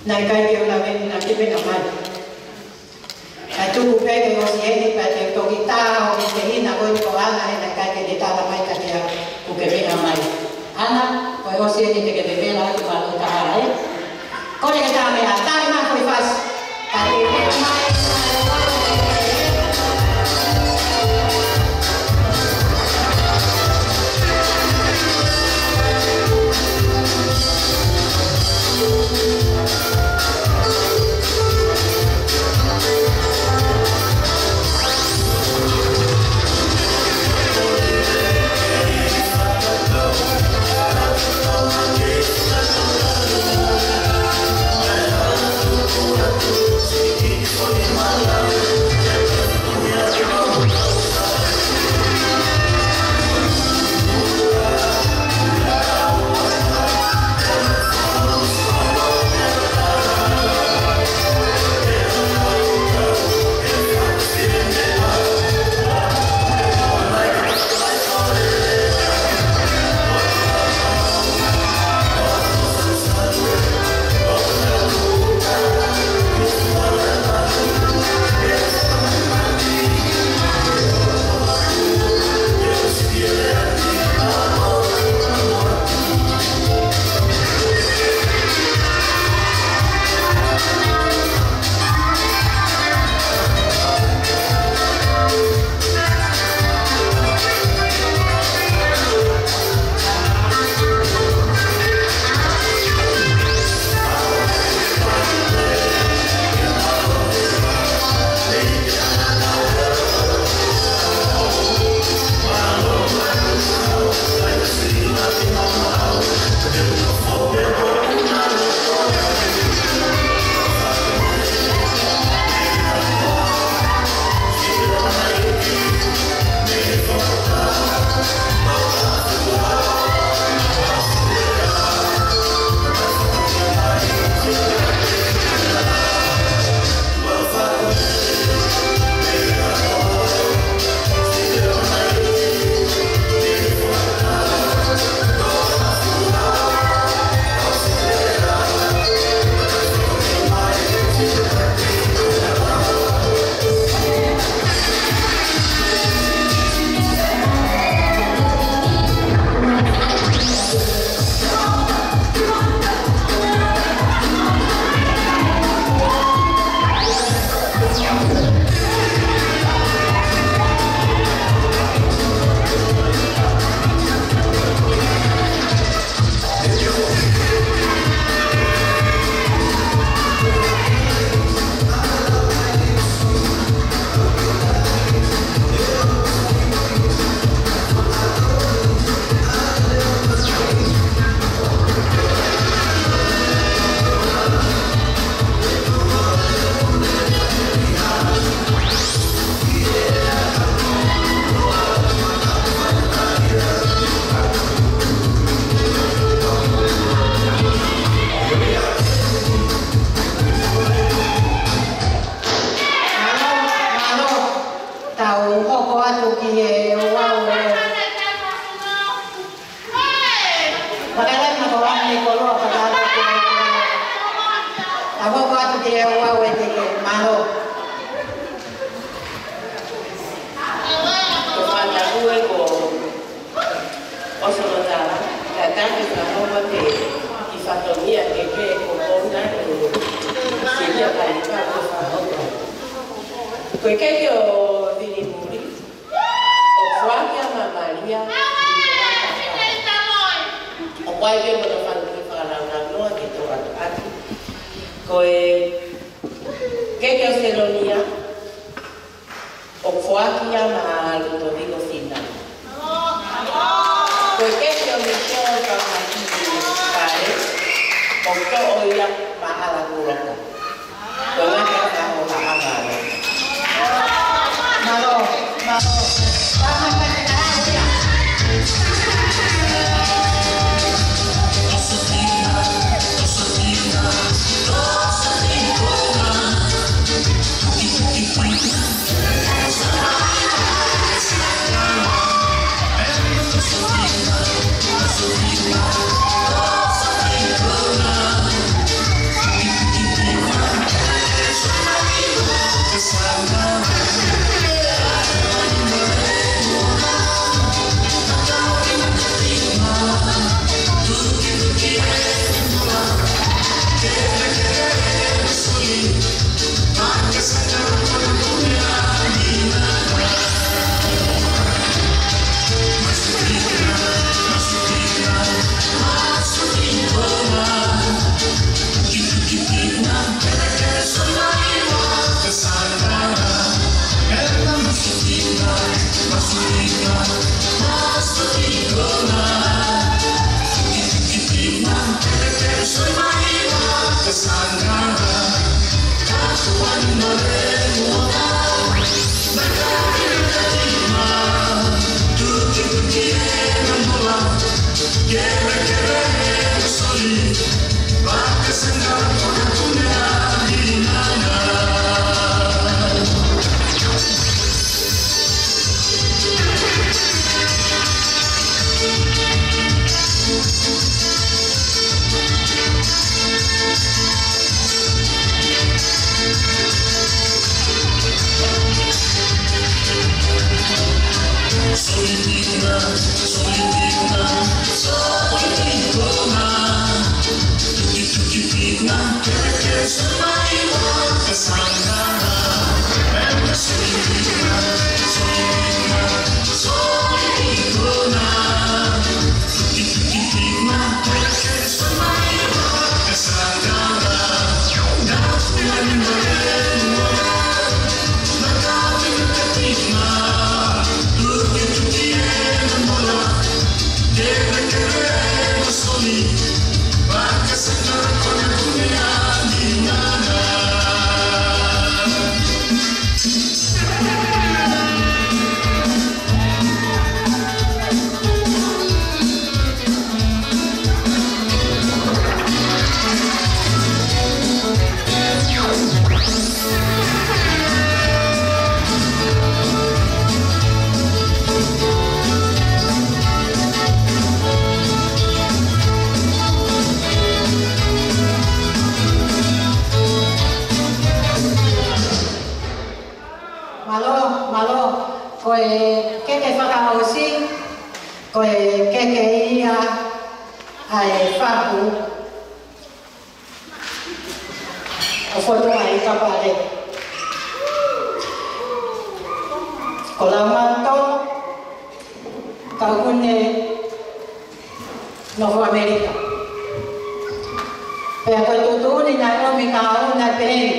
Naʻe ʻikai ke u lave ni naʻa ke meʻa mai. Kae tuku pē ke ʻosi eni pea te u toki tā ʻo ke te hina ko e ko Ana he naʻe ʻikai ke te tala mai ka te au kuo ke meʻa mai. Ana, ko e ʻosi eni te ke vevela atu mālō taha ē. Kole ke tā meʻa, tā meʻa ko e fasi. Ka te meʻa mai. Ua ue te ke mālō. Ko fana ue ko ʻOsolotala, ka taki ka homa te i fatonia ke ke ko kona ko silia palipa ko fahoko. Ko e keke ʻo Vilimuli, ʻo foaki ʻa Mamalia, ʻo kuai ke mono fanga ki fakalaulaunoa ke tō atu ʻaki. Ko e keke ʻo Selonia, ʻo foaki ia maʻa Lutoviko Fina. Ko e keke ʻo Michelle Kaumaki Pale, ʻo toʻo ia maʻa Ala Kuloka. Ko e ngata ʻa e fakahoha ʻa Malo. Malo, malo. Tama pate na ia. Mālō, mālō. Ko e keke fakaʻosi, ko e keke ia ʻa e fahu ʻo Fotu ʻa Ikapale. Ko Laumanto, Kaukune, Nofo ʻAmelika. Pea ko e tuʻutuʻuni naʻe ʻomi ka au naʻe pehē ni.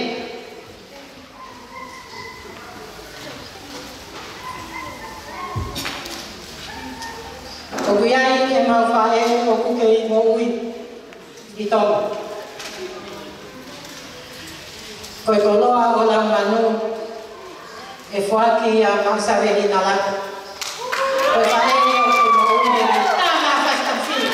ʻOku ʻi ai ʻemau faʻē ʻoku kei moʻui ʻi Tonga. Ko e koloa ʻo Laumanu, ʻe foaki ia maʻa Savehina Laka. Ko e faʻē ʻoku moʻui ʻi Tonga, Fasi Tafili.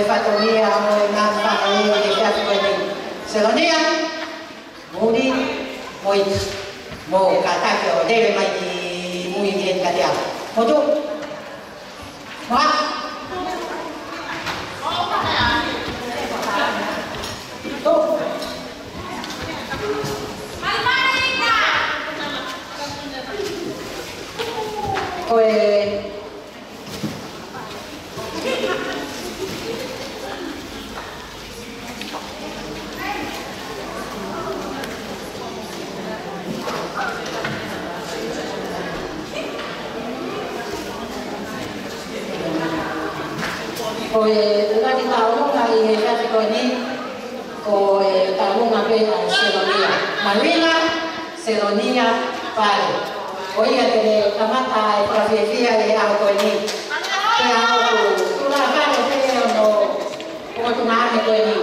Fatongia mo e ngaahi fatongia ʻi he efiafi ko eni. Selonia, Muli, mo e, mo kātaki ʻo lele mai ki mui ki heni kiate au. Motu. Moa. Tu. Ko e Ko e ʻuluaki tauʻolunga ʻi he efiafi ko eni, ko e tauʻolunga pē ʻa Selonia. Marina Selonia Pale. Ko ia te ne kamata e fakafiefia ʻi he ʻaho ko eni. Pea ʻoku tuʻu lava pē hono, hono tuʻunga ʻi he ko eni.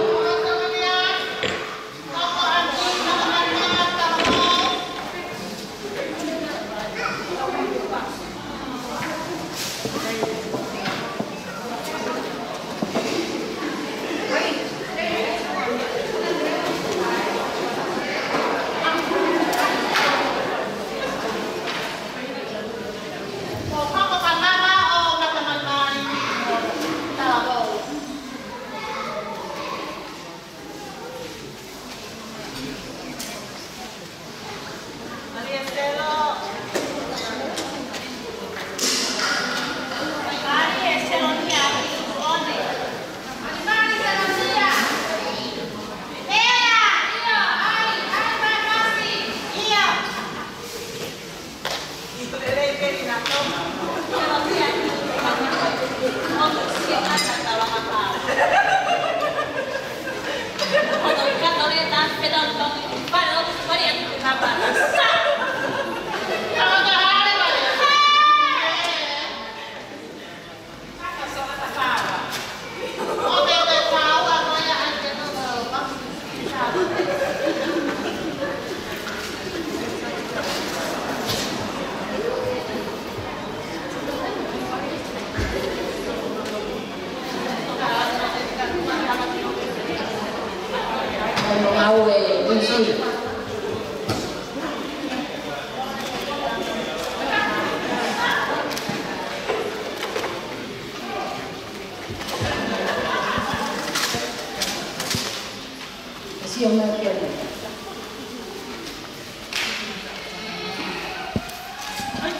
Sio mai ki ai.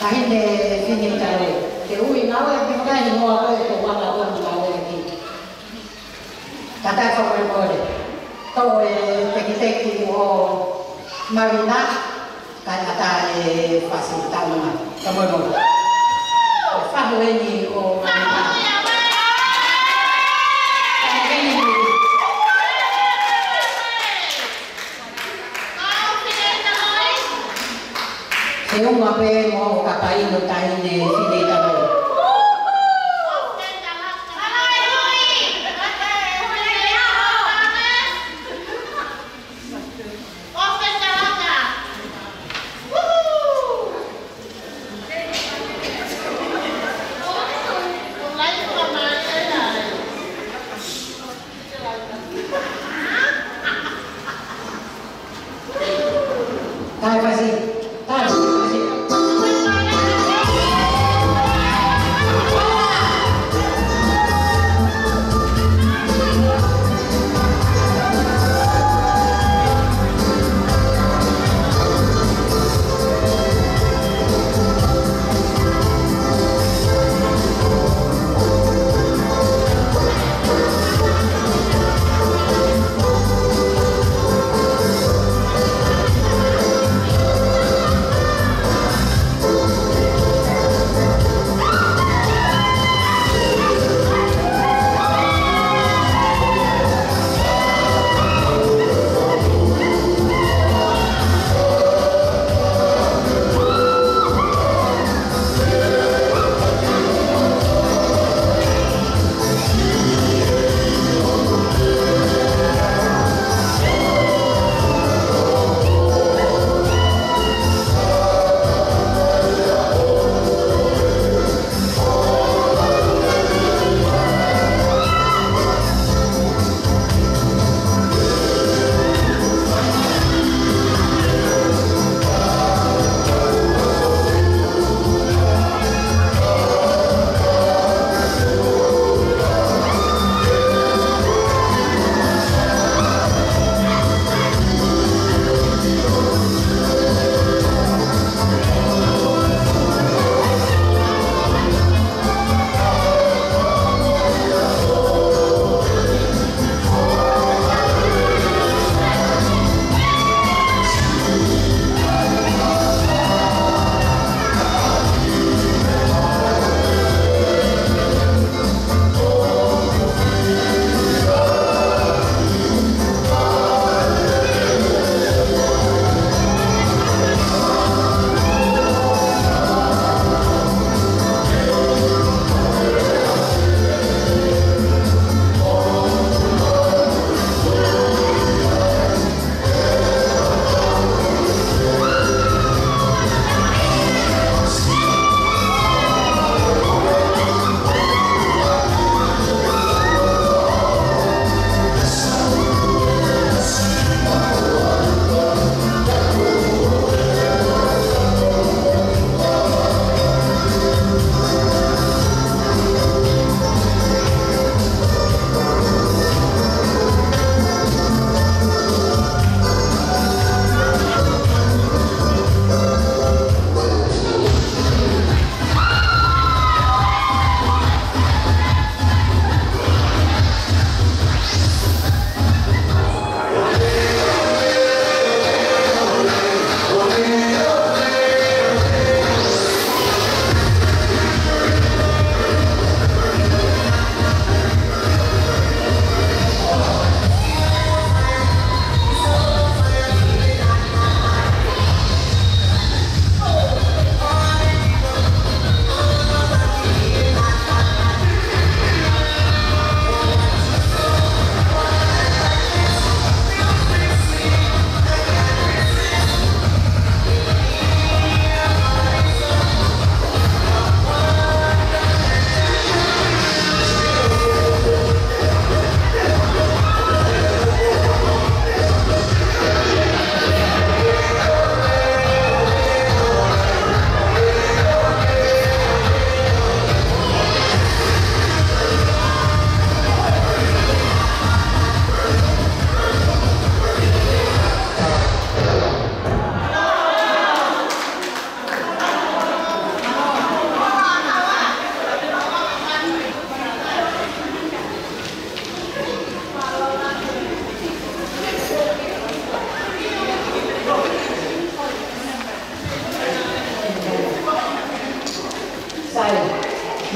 Taʻahine Fine Talo. Ke ui naua ki he hingoa ko e ko wanga ko naua ki. Kātaki fakamolemole. Toʻo e tekiteki ʻo Marina. Kae ʻatā e fasi taunga. Ka mono. Fahu eni ʻo Marina. Fahu eni. Ke uma pē mo ka paino taʻahine Fine Talo. Tae fasi, tae fasi.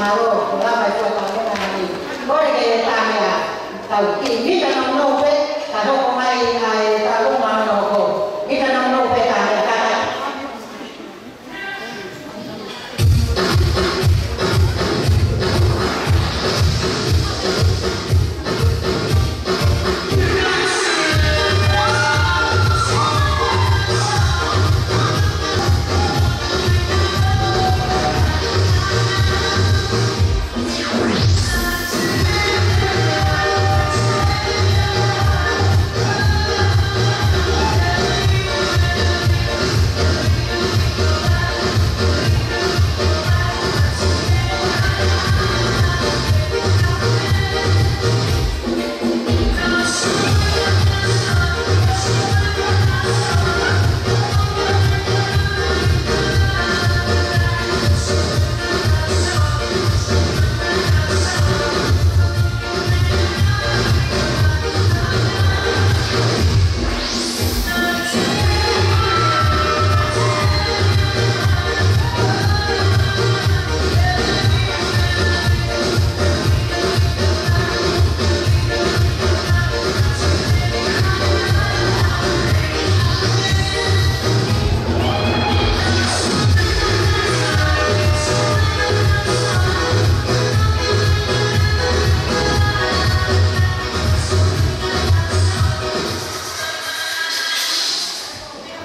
Mālō, ko e lava e fuataha mena mai. Kole ke tā meʻa, tau kiʻi mita nounou pē, ka hoko mai ʻa e taʻu ʻe ono ko. Mita nounou pē tā meʻa, ka tā.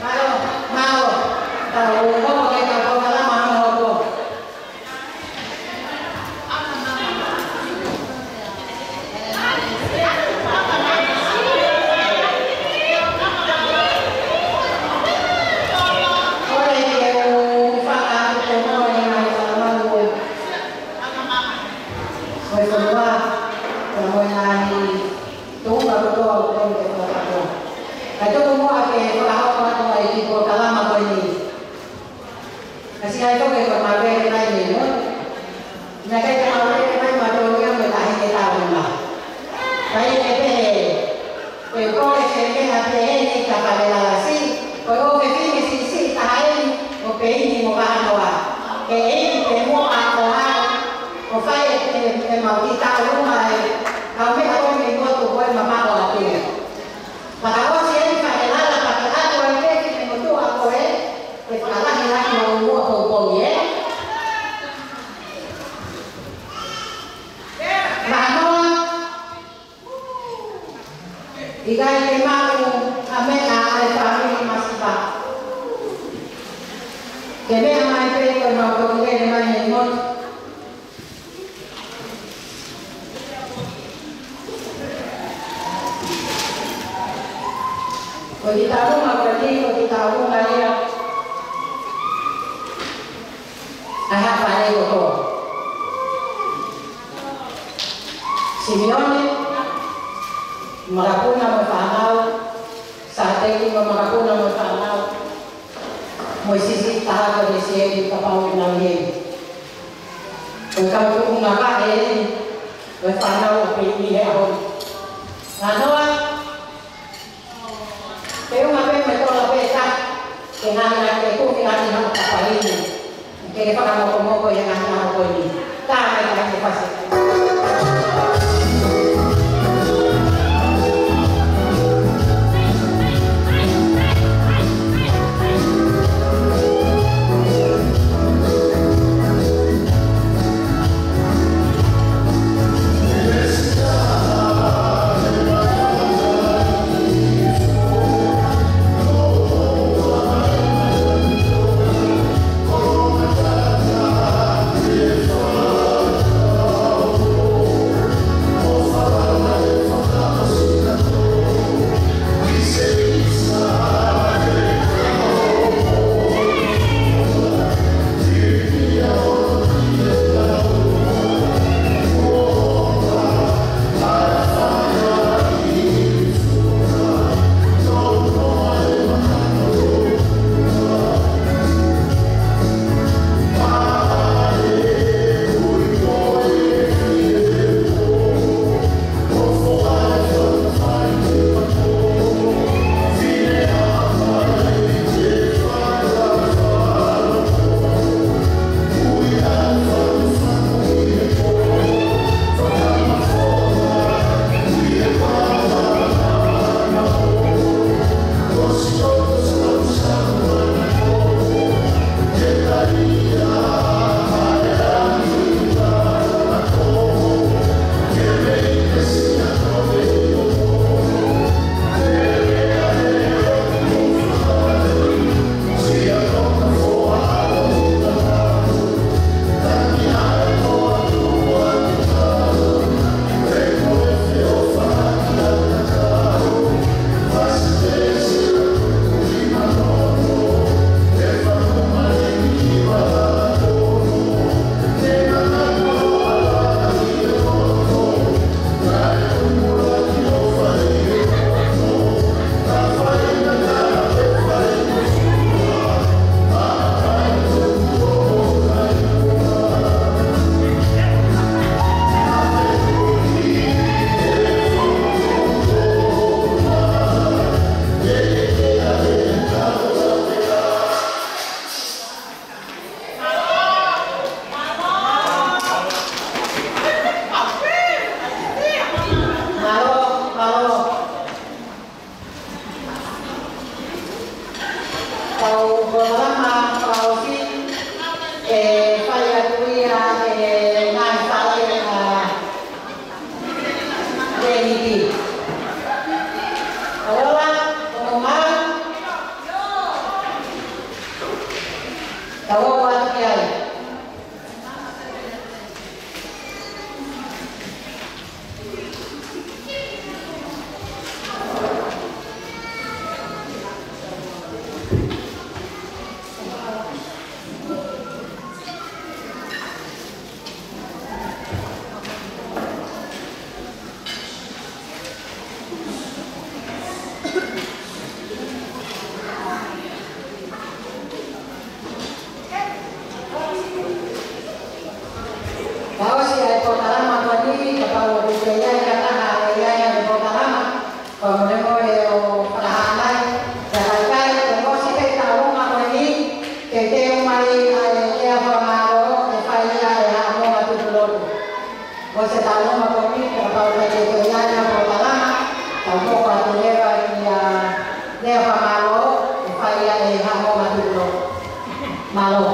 Mālō, mālō. Tau hoko ki he polokalama hono hoko. Kole ke u fakaʻamu ke moe mai ka malu. Ko e fonua, ko e moe nani. Tuʻunga kotoa ʻoku tonu ke fakakakato. Kae tuku muʻa ke fakahoko atu ʻa e kiʻi polokalama ko eni. Ka siʻi ai toke ko e maʻu lele mai mei motu. Naʻe ʻikai ke maʻu lele mai Matonia mo e taʻahine taʻu nima. Ka ʻi heʻene pehē, ko e kole ke meʻa pehē ni kia Falelalasi, ko e ʻofefine siʻisiʻi taha eni ʻo Peini mo Vahanoa. Ke ʻeiki pē muʻa ʻo haʻu ʻo fai e, e, ʻemau kiʻi taʻu uma e, kau meʻa ko eni mei motu ko e mamaʻo atu. Fakaʻosi eni Falelala pea ke ʻatu ai pē ki he motuʻa ko ē, ke fakalahilahi ʻo ua poupou ē. Vahanoa, ʻikai ke maʻu ha meʻa ʻa e fāmili masiva. Ke meʻa mai pē ko ʻemau toki lele mai mei motu. Ko e kiʻi taʻu uma ko eni, ko e kiʻi taʻu uma ia ʻa e haʻa fānau kotoa. Simione, Makapuna mo e fānau, Sāteki mo Makapuna mo e fānau, mo e siʻisiʻi taha ko Lesieli kapau ʻe nau ʻi heni. Ko e kau tuʻunga vaʻe eni ʻo e fānau ʻo Peini he ʻaho ni. Vahanoa, ke uma pē mo e tola pē ka, ke ngana ke kumi lani hau kapaini. Ke ke fakamokomoko ia ngana hau ko eni. Ka mai ka ke fasi. Polokalama fakaʻosi, ʻe fai atu ia ʻe he ngaahi fale ʻa Leniti. Ola, ongo mau, tau ō atu ki ai. Fakaʻosi ʻa e polokalama ko eni, kapau ʻoku ʻi ai ha taha ʻe ʻi ai haʻane polokalama, fakamolemole ʻo fakahā mai. Pea ka ʻikai, fakaʻosi ʻa e taulunga ko eni, ke teu mai ʻa e lea fakamālō, ʻe fai ia ʻe Haʻamonga Tutulotu. Fakaʻosi e taulunga ko eni, kapau ʻoku ʻikai ke ʻi ai ha polokalama, tau hoko atu leva ki he lea fakamālō, ʻe fai ia ʻe Haʻamonga Tutulotu. Mālō.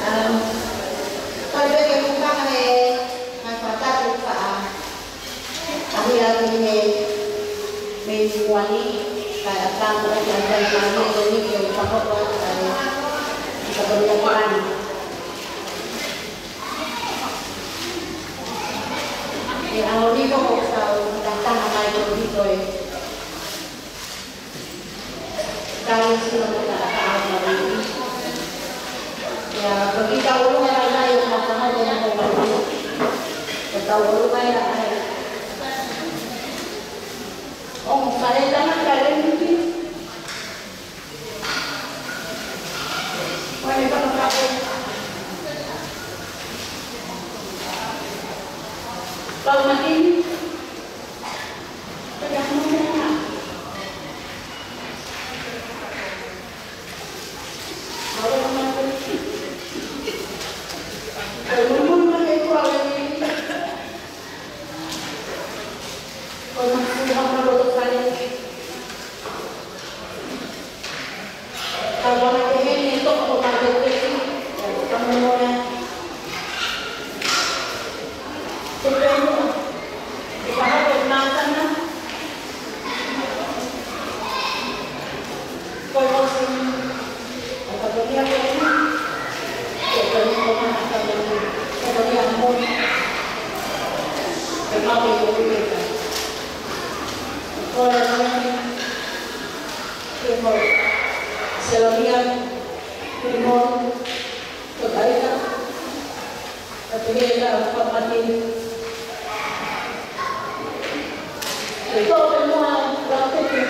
Um, ko e peke mukanga he, mai fakatapu faʻa. Ahi atu he mei muani, kae ʻatā mo e ʻahiʻahi ʻa e mei ko ni ke u fakahoko atu ʻa e, ʻa e katongia kuani. ʻE ʻaho ni ko hoku tau tatanga mai ko ni ko e. Tau sino mo ta ka ʻaho ni. ʻIa, ko ki tau ʻolunga mai mai ʻo mata mai ʻo mata mai. Ko tau ʻolunga ia ai. ʻO mo fale tana ka le miki. Wale kama ka e. Pau matini. Selonia, Filimoni, Totaika, Totaika, Papatini. Ko e toʻo pē muʻa, lau teke.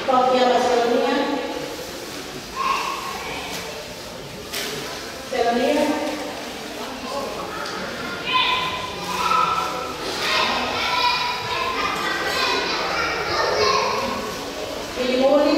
Ko kia la Selonia. Selonia. Filimoni.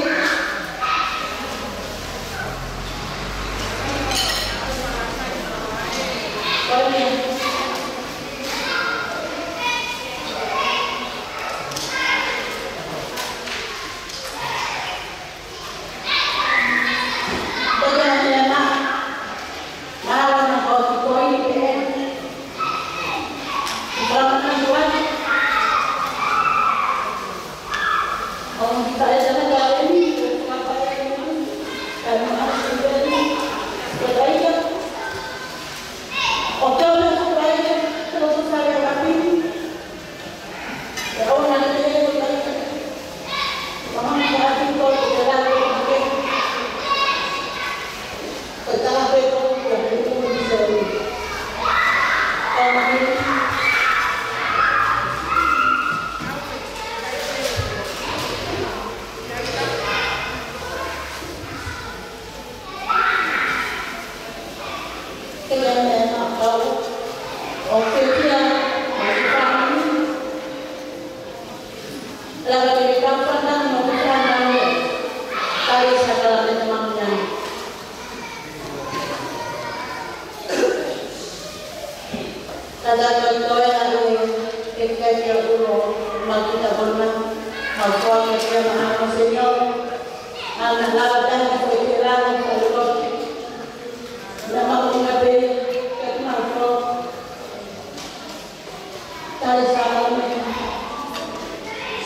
Ana lava tangi ko i te langa ka lolo. Na maʻu ngā pei, ka tuna ko. Tali sākame.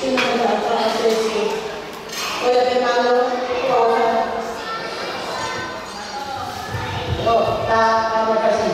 Sino na ka a te si. Ko ia te malo, ko ia. O, ta, ta makasi.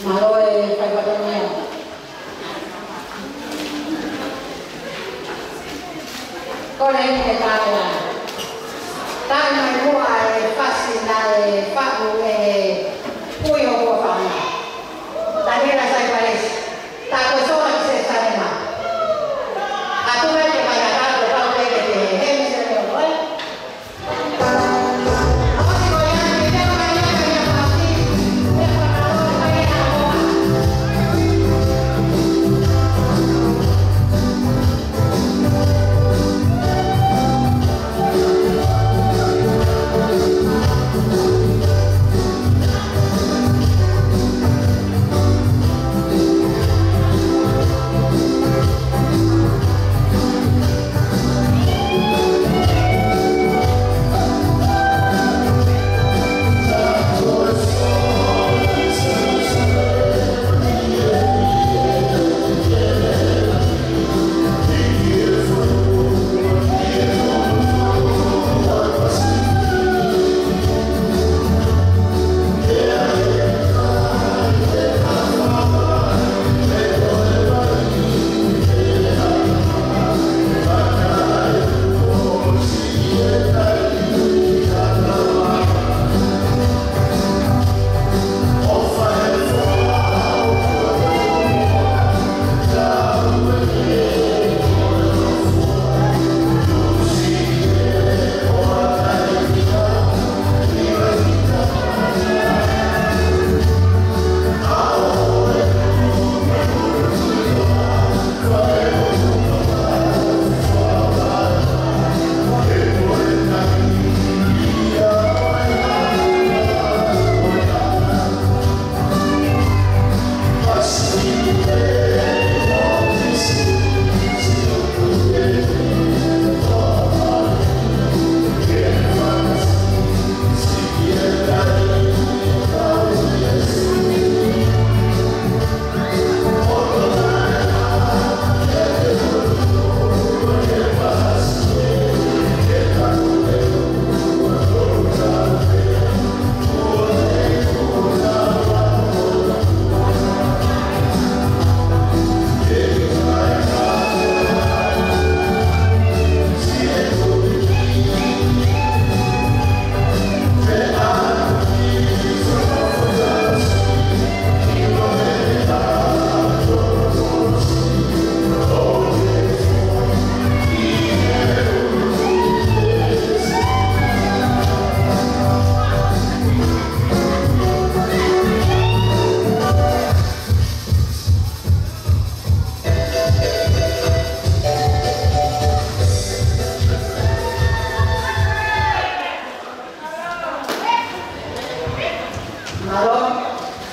Mālō e fai fatongia. Ko e lea eni ke tau ʻai. Tau mai muʻa e fasi naʻe faʻu ʻe Puihokuafa. Taniela Saipalesi. Ta ko e sola ki Selusalema. ʻAtu mai ke mai ʻa ka ko e pau pē ke te hemi se leo, ʻoi.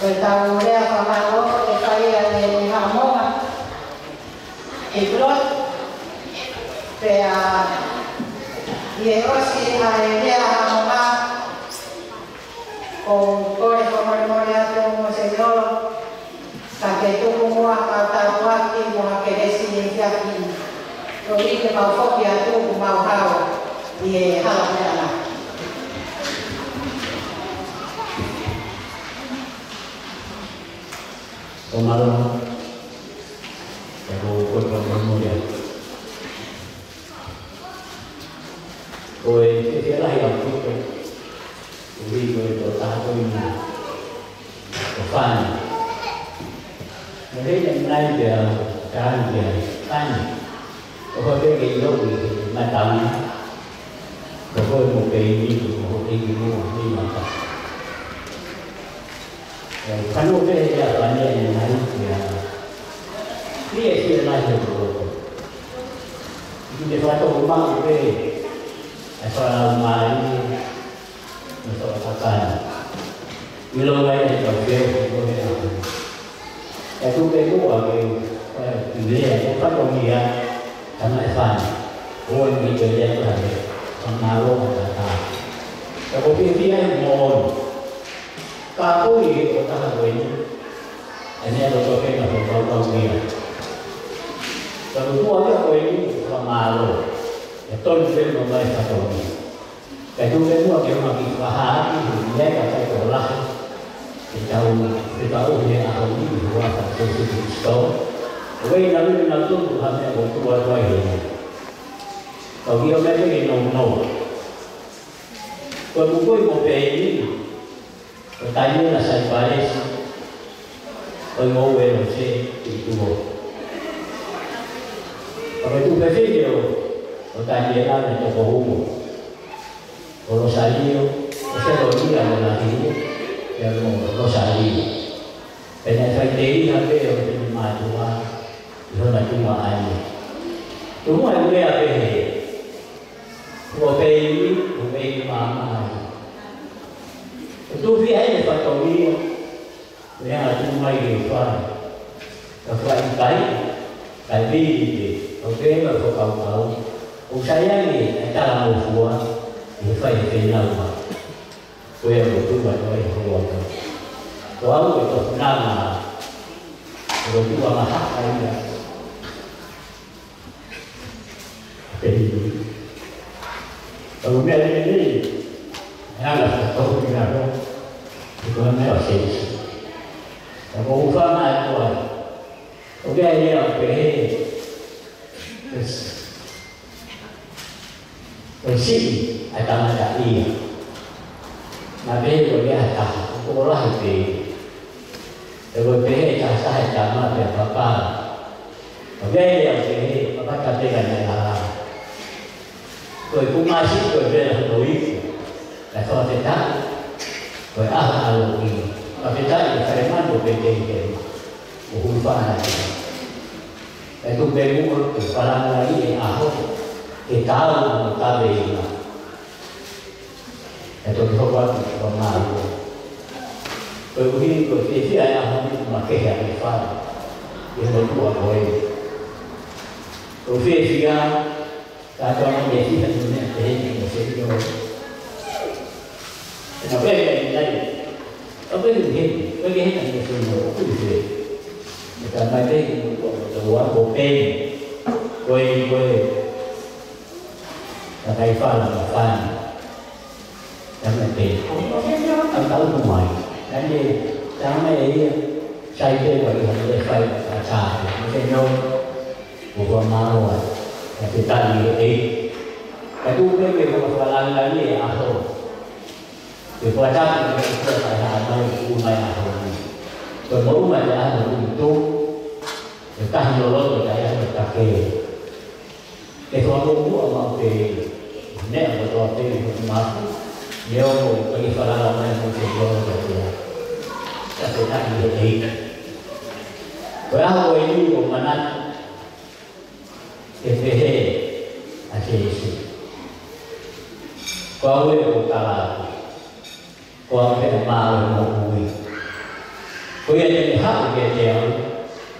Ko ʻetau lea fakamālō ʻe fai ʻe he Haʻamonga ʻi Pulotu. Pea ʻi he ʻosi ʻa e lea Haʻamonga, ʻoku ou kole fakamolemole atu mo Seniolo, ka ke tuku muʻa ʻa e tāpuaki mo ha kelesi ʻi he efiafi ni. Koeʻuhi ke mau foki atu ʻo mau hao ʻi he hala meʻa na. ʻO mālō, ʻoku ou kole fakamolemole atu. Ko e fiefia lahi ʻaupito, koeʻuhi ko e tokotaha ko eni, ko Fani. Naʻe ʻi ai e meʻa ia, ka ʻi ai e Fani. ʻOku ou pehē ke ʻilo ʻi he matanga, ko koe mo Peini, ko hoʻo ʻeiki mo hoʻo ʻeiki mata. ʻE, kanu pē ia Fani ʻi he ngaahi ia. Fiefia lahi ʻaupito. ʻI he fakatoʻo maʻu pē ʻa e fakalaumālie mo e fakakakano. ʻIlonga ia ʻetau feohi ko ē ʻa e ʻaho ni. ʻE tuku pē muʻa ke, ʻe, ʻi he lea ko e fatongia, tama e Fani. ʻOku ou ʻi he lea ko ē, fakamālō ʻa e tangata. Ka ʻoku ou fiefia ai moʻoni. Ka ʻoku ʻi he tokotaha ko eni, ʻa e meʻa kotoa pē naʻa ku fakakaukau ki ai. Ka ko e tuʻa ko eni, fakamālō. ʻE tonu pē mo mai fatongia. Kae tuku muʻa ke u hanga ʻo fakahā atu, ʻi he meʻa ka kai ko lahi, ke tau, ke tau he ʻaho ni, ʻi he huafa ʻo Sīsū Kalaisi. ʻOku ʻi ai e ngaahi meʻa tonu ha meʻa ʻoku tuʻu atu ai he. Kau ʻio meʻa ke nounou. Ko e mukui mo Peini, ko Taniela Saipalesi, ko e ngoue ʻo Sē Tuʻituʻo. Ko e tuofefine ʻo, ʻo Taniela naʻe toko ua. Ko Losalio, ko Selonia mo Lahiu, pea mo Losalio. Pea naʻe faʻiteliha pē ʻo e finemātuʻa ʻi hona tuongaʻane. Tuku muʻa ke u lea pehē. Ko Peini, ko Peini māmani. ʻOku tuʻu fiha ai e fatongia, ko e anga tuʻu mai ki he fale. Ka fai kai, kai vili pē, ʻo pehē mai fakakaukau. ʻOku sai ange e talangofua, ʻi he fai e fenau. Ko ia ʻoku tuʻu atu ai ho ua. Ko au e tofunanga, ʻoku tuʻu anga haka ia. Pehē. Ka ko e meʻa lelei, ʻe anga fakatoku ki lalo, ʻi ko e meʻa ʻo Sīsū. Ka ko u fana e koa. ʻOku ʻi ai e lea ʻoku pehē, ko e siʻi ʻa e tangata ia. Naʻe pehē ko e lea ʻa e taha, ʻoku lahi pē. ʻE ko e pehē ʻe taha taha e tama pea papa. ʻOku ʻi ai e lea ʻoku pehē, papa ta peka ne ala. Ko e kumasi, ko e vela hono iku. Kae fakafetaʻi, ko e ʻaho ʻaloʻi. Fakafetaʻi e fale manu ʻo Petelihema. ʻO hūfanga atu. Kae tuku pē muʻa ke fakalanga ʻi he ʻaho, ke tau mo taveina. ʻE toki hoko atu ko mālō. Koeʻuhi ko e fiefia e ʻaho ni ʻoku makehe ʻa e fale. ʻI he motuʻa ko ē. ʻOku ou fiefia, ka tau mo e fiha ni meʻa pehē ni mo Seniolo. ʻE na pehē ni nai. Ka pehē ni heni, pehē ni heni mo Seniolo, ʻoku ou fiefia. ʻE ka mai pehē ni mo, mo, mo, mo Peini. Ko e, ko e. Ka kai fala mo Fani. Tama pē. ʻO, ʻo, ʻo, ʻo, ʻo, ʻo, mai. Ka ne, tama e ia, sai pē ʻo ia, ʻe fai ʻa tā. ʻO ke nau, ʻo kua māua, ka te tali e ei. Ka tuku pē ke kua fakalanga ni e ʻaho. Ke kua tapu ke kua kai hā mai, ʻo mai ʻaho ni. Ko e moʻunga te ʻaho ni tō, ke tahi loloto te ʻaho ni take. Ke fakamoʻua maʻu pē, meʻa kotoa pē ʻi hoku mafu, neongo ʻoku ʻikai ke falala mai mo ke lolo ka tea. Ka te taki he ʻEiki. Ko e ʻaho ko eni ʻoku ou manatu, ke pehē ʻa Sīsū. Ko au ē ʻoku ou tala atu. Ko au pē ʻoku mālō e moʻui. Ko ia te ne haʻu kiate au,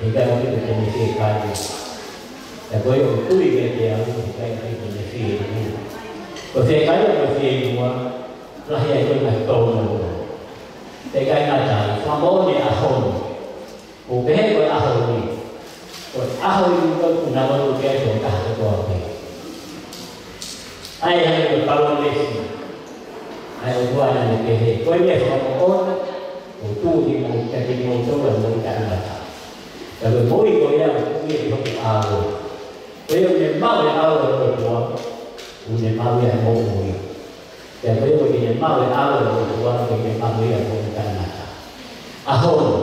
heʻikai ʻaupito te ne fiekaia. Pea ko ia ʻoku tui kiate au, heʻikai ʻaupito te ne fieinua. Ko e fiekaia mo e fieinua, lahi ai ko e ngaahi tōnounou. Pea ʻikai ngata ai, fakamoʻoni e ʻaho ni. ʻOku pehē ko e ʻaho ni. Ko e ʻaho ʻi muʻa ʻoku na lotu ke ʻoatu ʻe he taha kotoa pē. ʻA ia ko e palōmesi. ʻA ia ʻoku ʻalu ʻo pehē. Ko e meʻa fakamoʻoni. ʻOku tuʻu ʻi muʻa kiate kimoutolu ʻa e moʻui taʻengata. Ka ko e moʻui ko ia ʻoku ʻi he hoku ʻao. Ko ia ʻoku ne maʻu e ʻao ʻo e ʻOtua. ʻOku ne maʻu ia e moʻui. Pea ko ia ʻoku ne maʻu e ʻao ʻo e ʻOtua, ʻoku ne maʻu ia e moʻui taʻengata. ʻAho ni.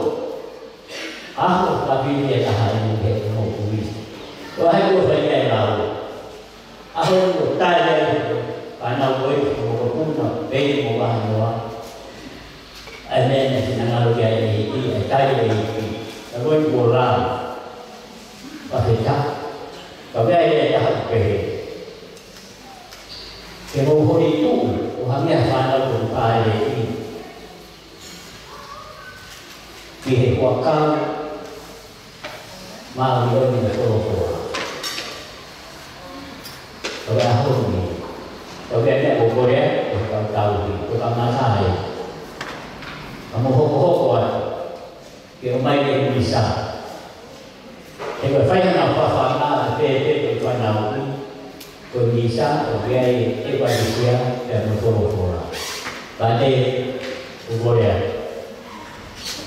ʻAho ʻoku ʻi ai e taha ʻi he moʻui. ʻO hangē ko e fai ʻe he lau. ʻAho ni ʻoku tali ai e fānau ko ē ʻi he mokopuna, pei mo Vahanoa. ʻA e meʻa naʻe finangalo ki ai e ʻEiki, ʻa e tali ʻe he ʻEiki. Ka ko e kuo lau. Fakafetaʻi. Ka ko e meʻa ʻe taha ʻoku pehē. Ke mou holi tuʻu, ʻo hangē ha fānau ʻoku pāleʻi. Ki he huʻakau, māʻoniʻoni mo folofola. Ko e ʻaho ni, ko e meʻa ʻoku ou kole atu, ko e kau tauhi, ko e kamata ai. Ka mou hokohoko atu, ke ʻomai e misa. He ko e fai hanga fafanga, pē pē ko e fānau ni, ko e misa, ʻoku ʻi ai e ʻekalesia, pea mo e folofola. Pea te, ʻoku kole atu.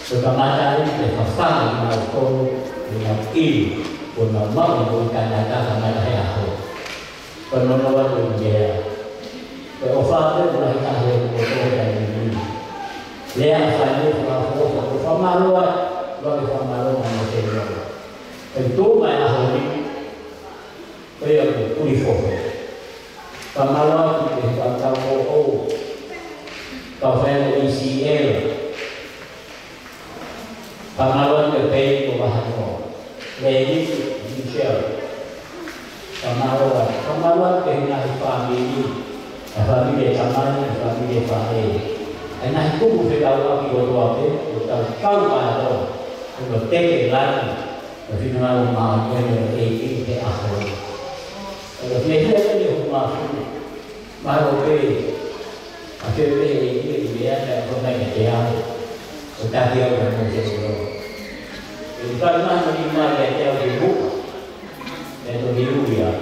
Ko e kamata ai, ke fafanga kinautolu, ke nau ʻilo, kuo nau maʻu e moʻui taʻengata, kamata he ʻaho. Ko e nono atu e lea. Ko e ʻofa pē ʻoku lahi taha he moʻui taʻengata ni. Lea fai mo fakaʻofoʻofa, ko e fakamālō atu, ʻoku fakamālō mo e te lea. Ko e tuʻu mai ʻaho ni, ko ia ko e puli fohe. Fakamālō atu ki he kau tauhi, kau faiako E C L. Fakamālō atu ki he pei ko Vahanoa. Lady Michelle. Fakamālō atu. Fakamālō atu ki he ngaahi fāmili. ʻA e fāmili ʻa e tamai, ʻa e fāmili ʻa e faʻē. ʻA e ngaahi kupu fekauʻaki kotoa pē, ʻoku tau kau kātoa. Ko e teke langi. Ko e finangalo māʻoniʻoni ʻo e ʻEiki he ʻaho ni. Ko e fiefia pē ʻi hoku mafu. Mālō pē. ʻA e fiefia ʻi he ʻEiki ʻi he meʻa naʻe ʻomai kiate au. ʻO taki au ka mo se ʻilo. ʻE fai mai mo ni mai kiate au ke muka. ʻE toki ui au.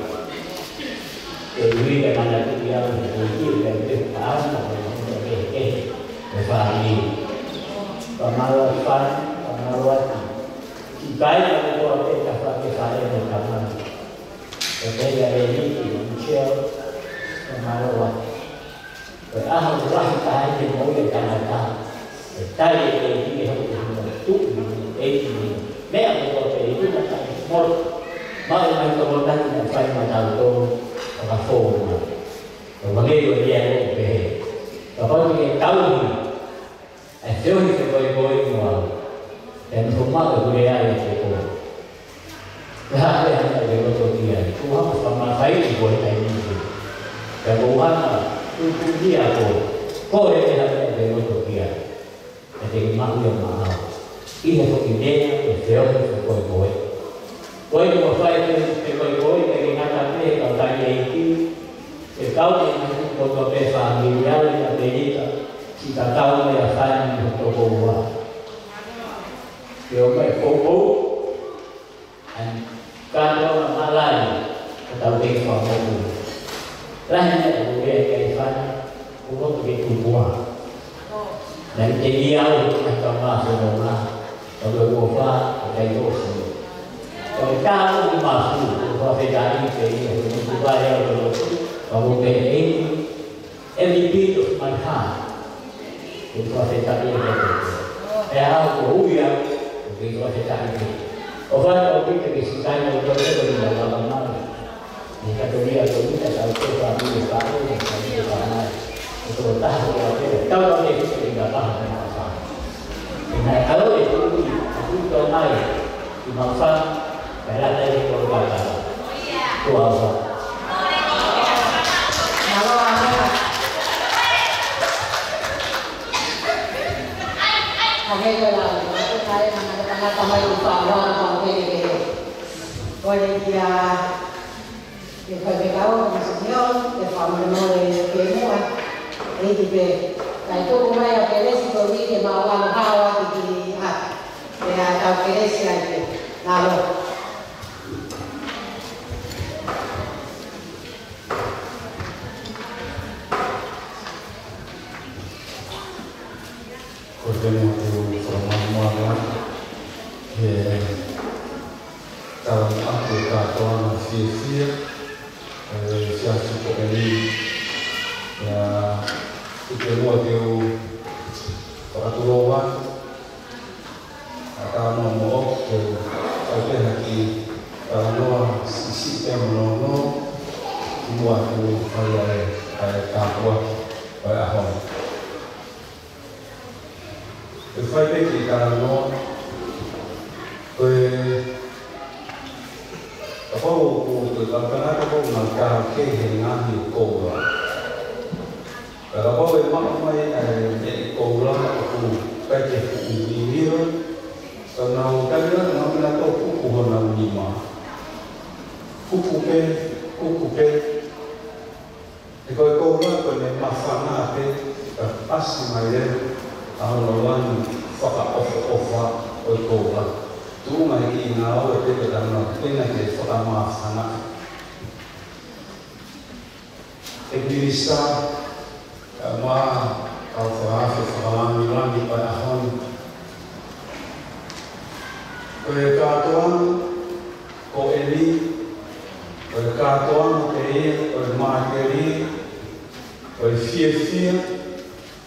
ʻE ui ka mana tuki au he ʻEiki ka ui ke paana ko e moʻoni kehekehe. ʻE fāmili. Fakamālō atu fāmili, fakamālō atu. Ki he kāinga kotoa pē ka fake fale mo tamai. Ko e pehē ʻa Lady Michelle, fakamālō atu. Ko e ʻaho lahi taha ʻi he moʻui ʻa e tangata. ʻE tali ʻe he ʻEiki ʻe hoku tuʻu ʻi he ʻEiki. Meʻa kotoa pē ʻi he tangata ʻi he motu. Maʻu mai tokotaki naʻe fai maʻatautolu, fakafou mai. Ko e vangeli ʻo e lea ʻoku pehē. Kapau te ke tauhi ʻa e feohi fekoekoe mo au. Te u nofo maʻu ʻeku lea ʻiate koe. Pea hā e meʻa ʻoku ke loto ki ai. Ko e hā e fakamafaiʻi ko e taimi ni. Pea ko e hā e tuʻutuʻuni ʻa koe. Ko e hā e meʻa ʻoku ke loto ki ai. Pea te ke maʻu ia maʻau. ʻI he foʻi lea ʻo e feohi fekoekoe. Ko e ʻoku fai fekoekoe, ʻikai ke ngata pē he kau tali ʻEiki, ʻe kau ki he ngaahi kupu kotoa pē fāmili ʻi ʻAmelika, siʻi tatau mo e ʻa e fāmili ʻo e tokoua. Ke ʻomai e poupou, ʻa e kātoanga mālani, ka tau kei fakamoʻui. Lahi e meʻa ʻoku ʻikai fai, ʻoku loto ke tupu ā. Naʻe teʻeki ai ke u ʻai ha mafu ʻo na, ka ko e ʻofa, ʻikai ʻosi. Ko e tā ʻoku mafu, ʻoku fakafetaʻi pē ia, ʻoku tuku ai au ʻo lotu, ka ʻoku pehē ʻe he ʻEiki, every beat of my heart. ʻOku fakafetaʻi pē ia. Pea ʻoku ou ui au, ʻoku fakafetaʻi pē. ʻOfa atu ʻaupito ki he siʻi kāinga kotoa pē ʻoku nau lava mai. ʻI he kātoanga ko eni, tau kei fāmili fāmili, fāmili fāmili. ʻOku tau taha kotoa pē, tau tau ke hiki ki he taha ko e mafa. ʻI he ʻaho ʻe tolu, ʻoku tau mai, ʻi he mafa, kae lata ʻi he kolo kākā. Ko au fa. Mālō, mālō. Ka hei ko la, ko la. Ia, ʻe fai pē kau, Masiona, ʻe fakamolemole ke mua, ʻEiki pē, kae tuku mai ʻa Kelesi ko ui ke mau ʻalu hao ʻaki ki ʻapi. Pea tau kelesi ai pē, mālō. Ko e pene atu fakamālō he talanoa atu e kātoanga fiefia, e, siasi ko eni. Ia, ʻi he muʻa te u fakatulou atu, ʻa e talanoa moʻoku, ke fai pē ha kiʻi talanoa siʻisiʻi pē mo nono, kimuʻa ke u fai ai, ʻa e tāpuaki ʻo e ʻaho ni. ʻE fai pē kiʻi talanoa, ko e, kapau ʻoku, ko e kaungā tangata ʻoku nau taukei he ngaahi koula. Ka kapau ʻe maʻu mai ʻa e meʻi koula ʻoku ʻikai ke fuʻu vivila, ka nau talia, nau mena tō kuku honau nima. Kuku pē, kuku pē. He ko e koula ko ʻene māfana pē, ka ʻasi mai leva ʻa hono lanu fakaʻofoʻofa ʻo e koula. Tuʻunga he kiʻi ngāue pē ko e tangata pena ke fakamāfana. ʻE Minisitā, ʻa e Maʻa, kau fakaafe fakalāngilangi ʻo e ʻaho ni. Ko e kātoanga ko eni, ko e kātoanga pē ia ʻo e matelie, ko e fiefia,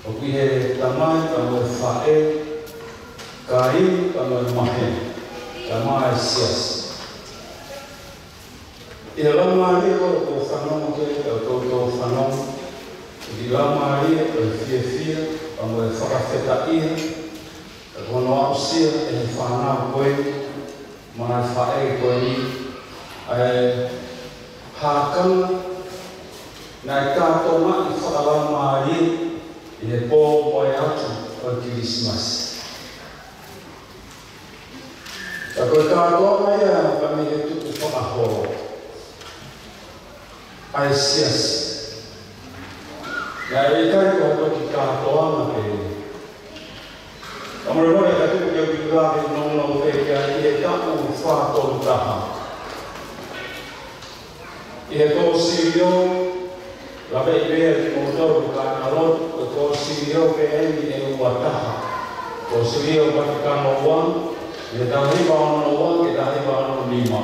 ʻoku ʻi he tamai pea mo e faʻē, kakai pea mo e maheni, kae ʻumaʻā e siasi. ʻI he laumālie ko ē ʻoku ou fanongo ki ai, ʻoku ou fanongo ki he laumālie ʻo e fiefia, pea mo e fakafetaʻia, ʻa hono aʻusia ʻe he fānau ko ē, mo e faʻē ko eni, ʻa e hakana naʻe kātoanga fakalaumālie ʻi he pō mo e ʻaho ʻo e Kilisimasi. Ka ko e kātoanga ia ka mei he tukufakaholo ʻa e siasi. Naʻe ʻikai ko ha toki kātoanga pē. Ka mole mole ka tuku ke u kiʻi lave nounou pē ki ai ʻi he taʻu fā tolu taha. ʻI he kōsilio, laveʻi pē ʻe kimoutolu kāingalotu, ko e kōsilio pē eni ʻe ua taha. Kōsilio Vatikano ua, ʻi he taha hiva ono ua ki he taha hiva ono nima.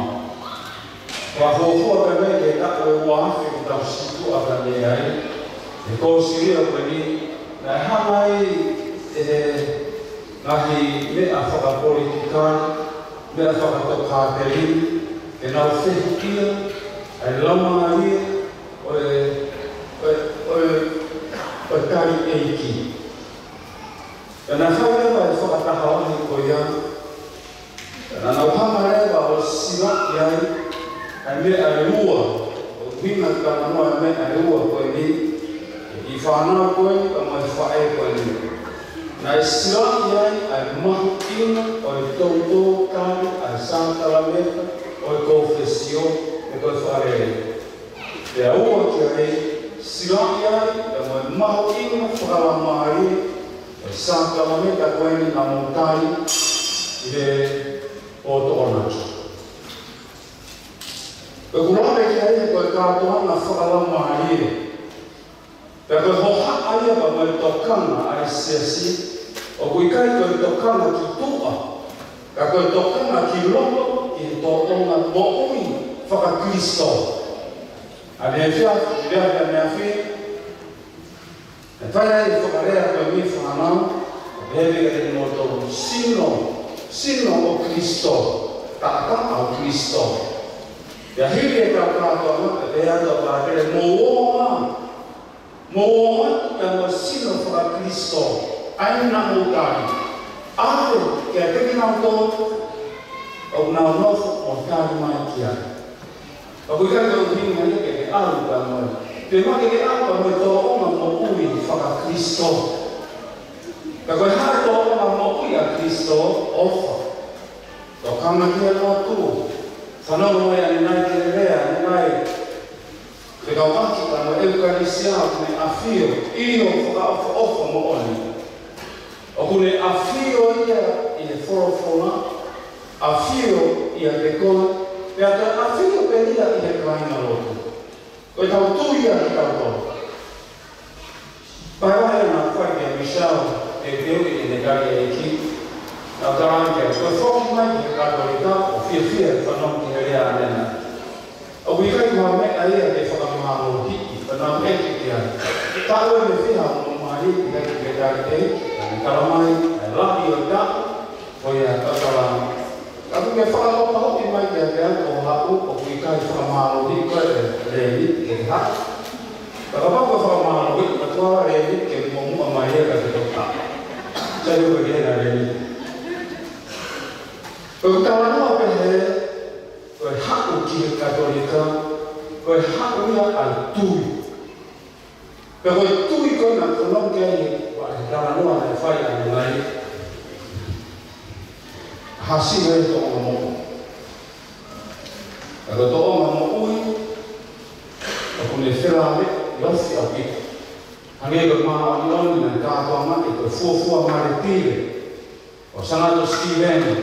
Fakafuofua pē mei he taʻu ʻe ua afe kuo tau situʻa pē mei ai, ʻi he kōsilio ko eni, naʻe hanga ai ʻe he ngaahi meʻa fakapolitikale, meʻa fakatokāteline, ke nau fehiʻia ʻa e laumālie ʻo e, ʻo e, ʻo e, ʻo e tali ʻeiki. Pea naʻe fai leva e fakataha lahi ko ia, pea naʻa nau hanga leva ʻo silaʻi ai ʻa e meʻa ʻe ua, ʻo hina ka noa e meʻa ʻe ua ko eni, ʻi he fānau ko eni, pea mo e faʻē ko eni. Naʻe silaʻi ai ʻa e mahuʻinga ʻo e toutou tali ʻa e sākalamēniti ʻo e kōfesio, ʻe ko e fakalele. Pea ua ki ai, silaʻi ai, pea mo e mahuʻinga fakalaumālie ʻo e sākalamēniti ko eni naʻa mou tali ʻi he pō toʻonaki. Ko e kula pē ki ai ko e kātoanga fakalaumālie. Pea ko e hohaʻa ia pea mo e tokanga ʻa e siasi, ʻoku ʻikai ko e tokanga ki tuʻa, ka ko e tokanga ki loto ʻi he tōʻonga moʻui fakaKilisitō. ʻA e meʻa fia, meʻa fia, meʻa fia, ʻe fai ai e fakalea ko eni fānau, ʻo pehē pē kiate kimoutolu sino, sino ʻo Kilisitō, taʻataʻa ʻo Kilisitō. Pea hili ʻetau kātoanga, ʻe pehē atu ʻa e pātele, mou ō ā, mou ō atu pea mo e sino fakaKilisitō, ʻa ia naʻa mou tali. ʻAlu kiate kinautolu ʻoku nau nofo ʻo tali mai ki ai. Ka ʻoku ʻikai ke ʻuhinga ia ke ke ʻalu pea mo e, pe ma ke ke ʻalu pea mo e tōʻonga moʻui fakaKilisitō. Ka ko e hā e tōʻonga moʻui ʻa Kilisitō? ʻOfa. Tokanga ki he lotu. Fanongo mai ʻanenai ki he lea, ʻanenai fekauʻaki pea mo e ʻEukalisia, ʻoku ne ʻafio, ʻio, fakaʻofoʻofa moʻoni. ʻOku ne ʻafio ia ʻi he folofola, ʻafio ʻiate koe, pea toe ʻafio pē ia ʻi he kāingalotu. Ko e tau tui ia kitautolu. Pea ʻi he ʻaho naʻe fai kia Michelle, ʻe teu ʻi he kali ʻEiki. Naʻe tala ange, ko e foki mai ki he Katolika, ʻoku fiefia e fanongo ki he lea ʻanenai. ʻOku ʻikai ko ha meʻa ia ke fakamālohiʻi, pea naʻe ʻeke ki ai. Taʻu ʻe fiha hono mali, ʻi he kali ʻEiki, naʻe tala mai, ʻe lahi ʻo taʻu, ko ia ka tala. Ka ʻoku ke fakakaukauʻi mai kiate au ko haʻu, ʻoku ʻikai fakamālohiʻi koe ʻe Leni ke haʻu. Ka kapau ko e fakamālohiʻi, ka tuala Leni ke muʻomuʻa mai ia ka ke toka. Sai ko ke na Leni. Ko e talanoa pehē, ko e haʻu ki he Katolika, ko e haʻu ia ʻa e tui. Pea ko e tui ko ē naʻe fanongo ki ai ʻa e talanoa naʻe fai ʻanenai. Hasi mai tōʻonga moʻui. Pea ko tōʻonga moʻui, ʻoku ne felāveʻi ʻo ofi ʻaupito. Hangē ko e māʻoniʻoni naʻe kātoangaʻi ko e fuofua maletile ʻo Sangato Sitiveni,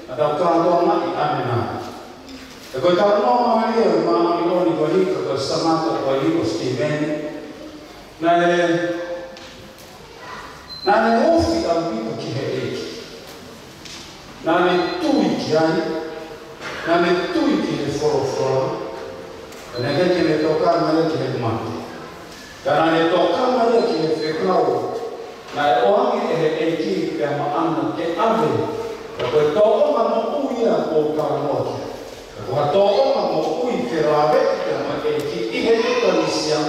naʻa tau kātoangaʻi ʻanenai. Pea ko e talanoa mai ia ʻo e māʻoniʻoni ko eni, ko e Sangato ko eni ʻo Sitiveni. Naʻe, naʻa ne ofi ʻaupito ki he ʻEiki. Naʻa ne tui ki ai, naʻa ne tui ki he folofola, naʻe ʻikai ke ne tokanga ia ki he mate. Ka naʻa ne tokanga ia ki he fekau naʻe ʻoange ʻe he ʻEiki pea maʻana ke ʻave, pea ko e tōʻonga moʻui ia ʻoku ou talanoa ki ai. Pea ko ha tōʻonga moʻui felāveʻi pea mo e ʻEiki ʻi he ʻEkalesia,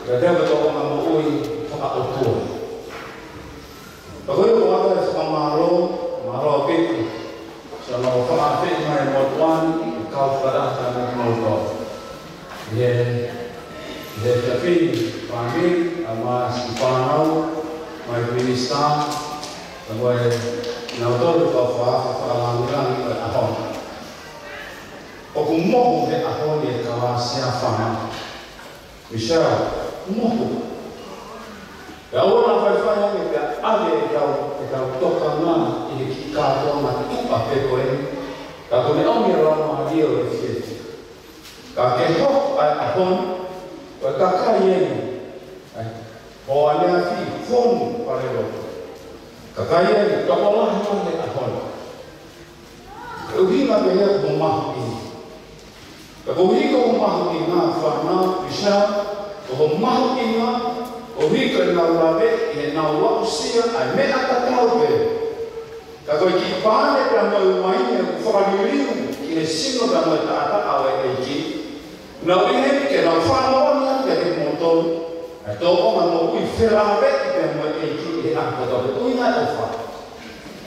pea ko e tōʻonga moʻui fakaʻotua. Pea ko ia ʻoku ou ʻoatu e fakamālō, mālō ʻaupito. Sa mau fakaafeʻi mai e motuʻa ni, e kau fakataha mo kimoutolu. ʻI he, ʻi he tafi, fāmili, ʻa e siʻi fānau, mo e minisitā, pea mo e nautolu kau fakaafeʻi fakalāngilangi ʻo e ʻaho ni. ʻOku mohu he ʻaho ni e kalasi ʻa e fānau. Michelle, mohu. Pea ʻoua naʻa faifai ange pea ʻave ʻetau, ʻetau tokanga ʻi he kiʻi kātoanga tuʻa pē ko eni. Ka ko e meʻa ʻoku ne ʻomi e laumālie ʻo e fiefia. Ka ke hoko ʻa e ʻaho ni, ko e kakai eni. ʻAi, ʻo ʻaneafi, fonu, falelotu. Kakai eni, tokolahi ʻo e ʻaho ni. ʻUhinga pē ia ko e mahuʻinga. Ka ko e ʻuhinga ʻoku mahuʻinga fānau, Michelle, ko e mahuʻinga, ko e ʻuhinga ʻenau lave, ʻenau aʻusia, ʻa e meʻa tatau pē. Ka ko e kiʻi paane pea mo e uaine ʻoku fakaliliu ki he sino pea mo e taʻataʻa ʻo e ʻEiki. Nau ʻi heni ke nau fānau ni atu kiate kimoutolu, ʻa e tōʻonga moʻui felāveʻi pea mo e ʻEiki ʻi he ʻaho kotoa pē. ʻUhinga ʻofa.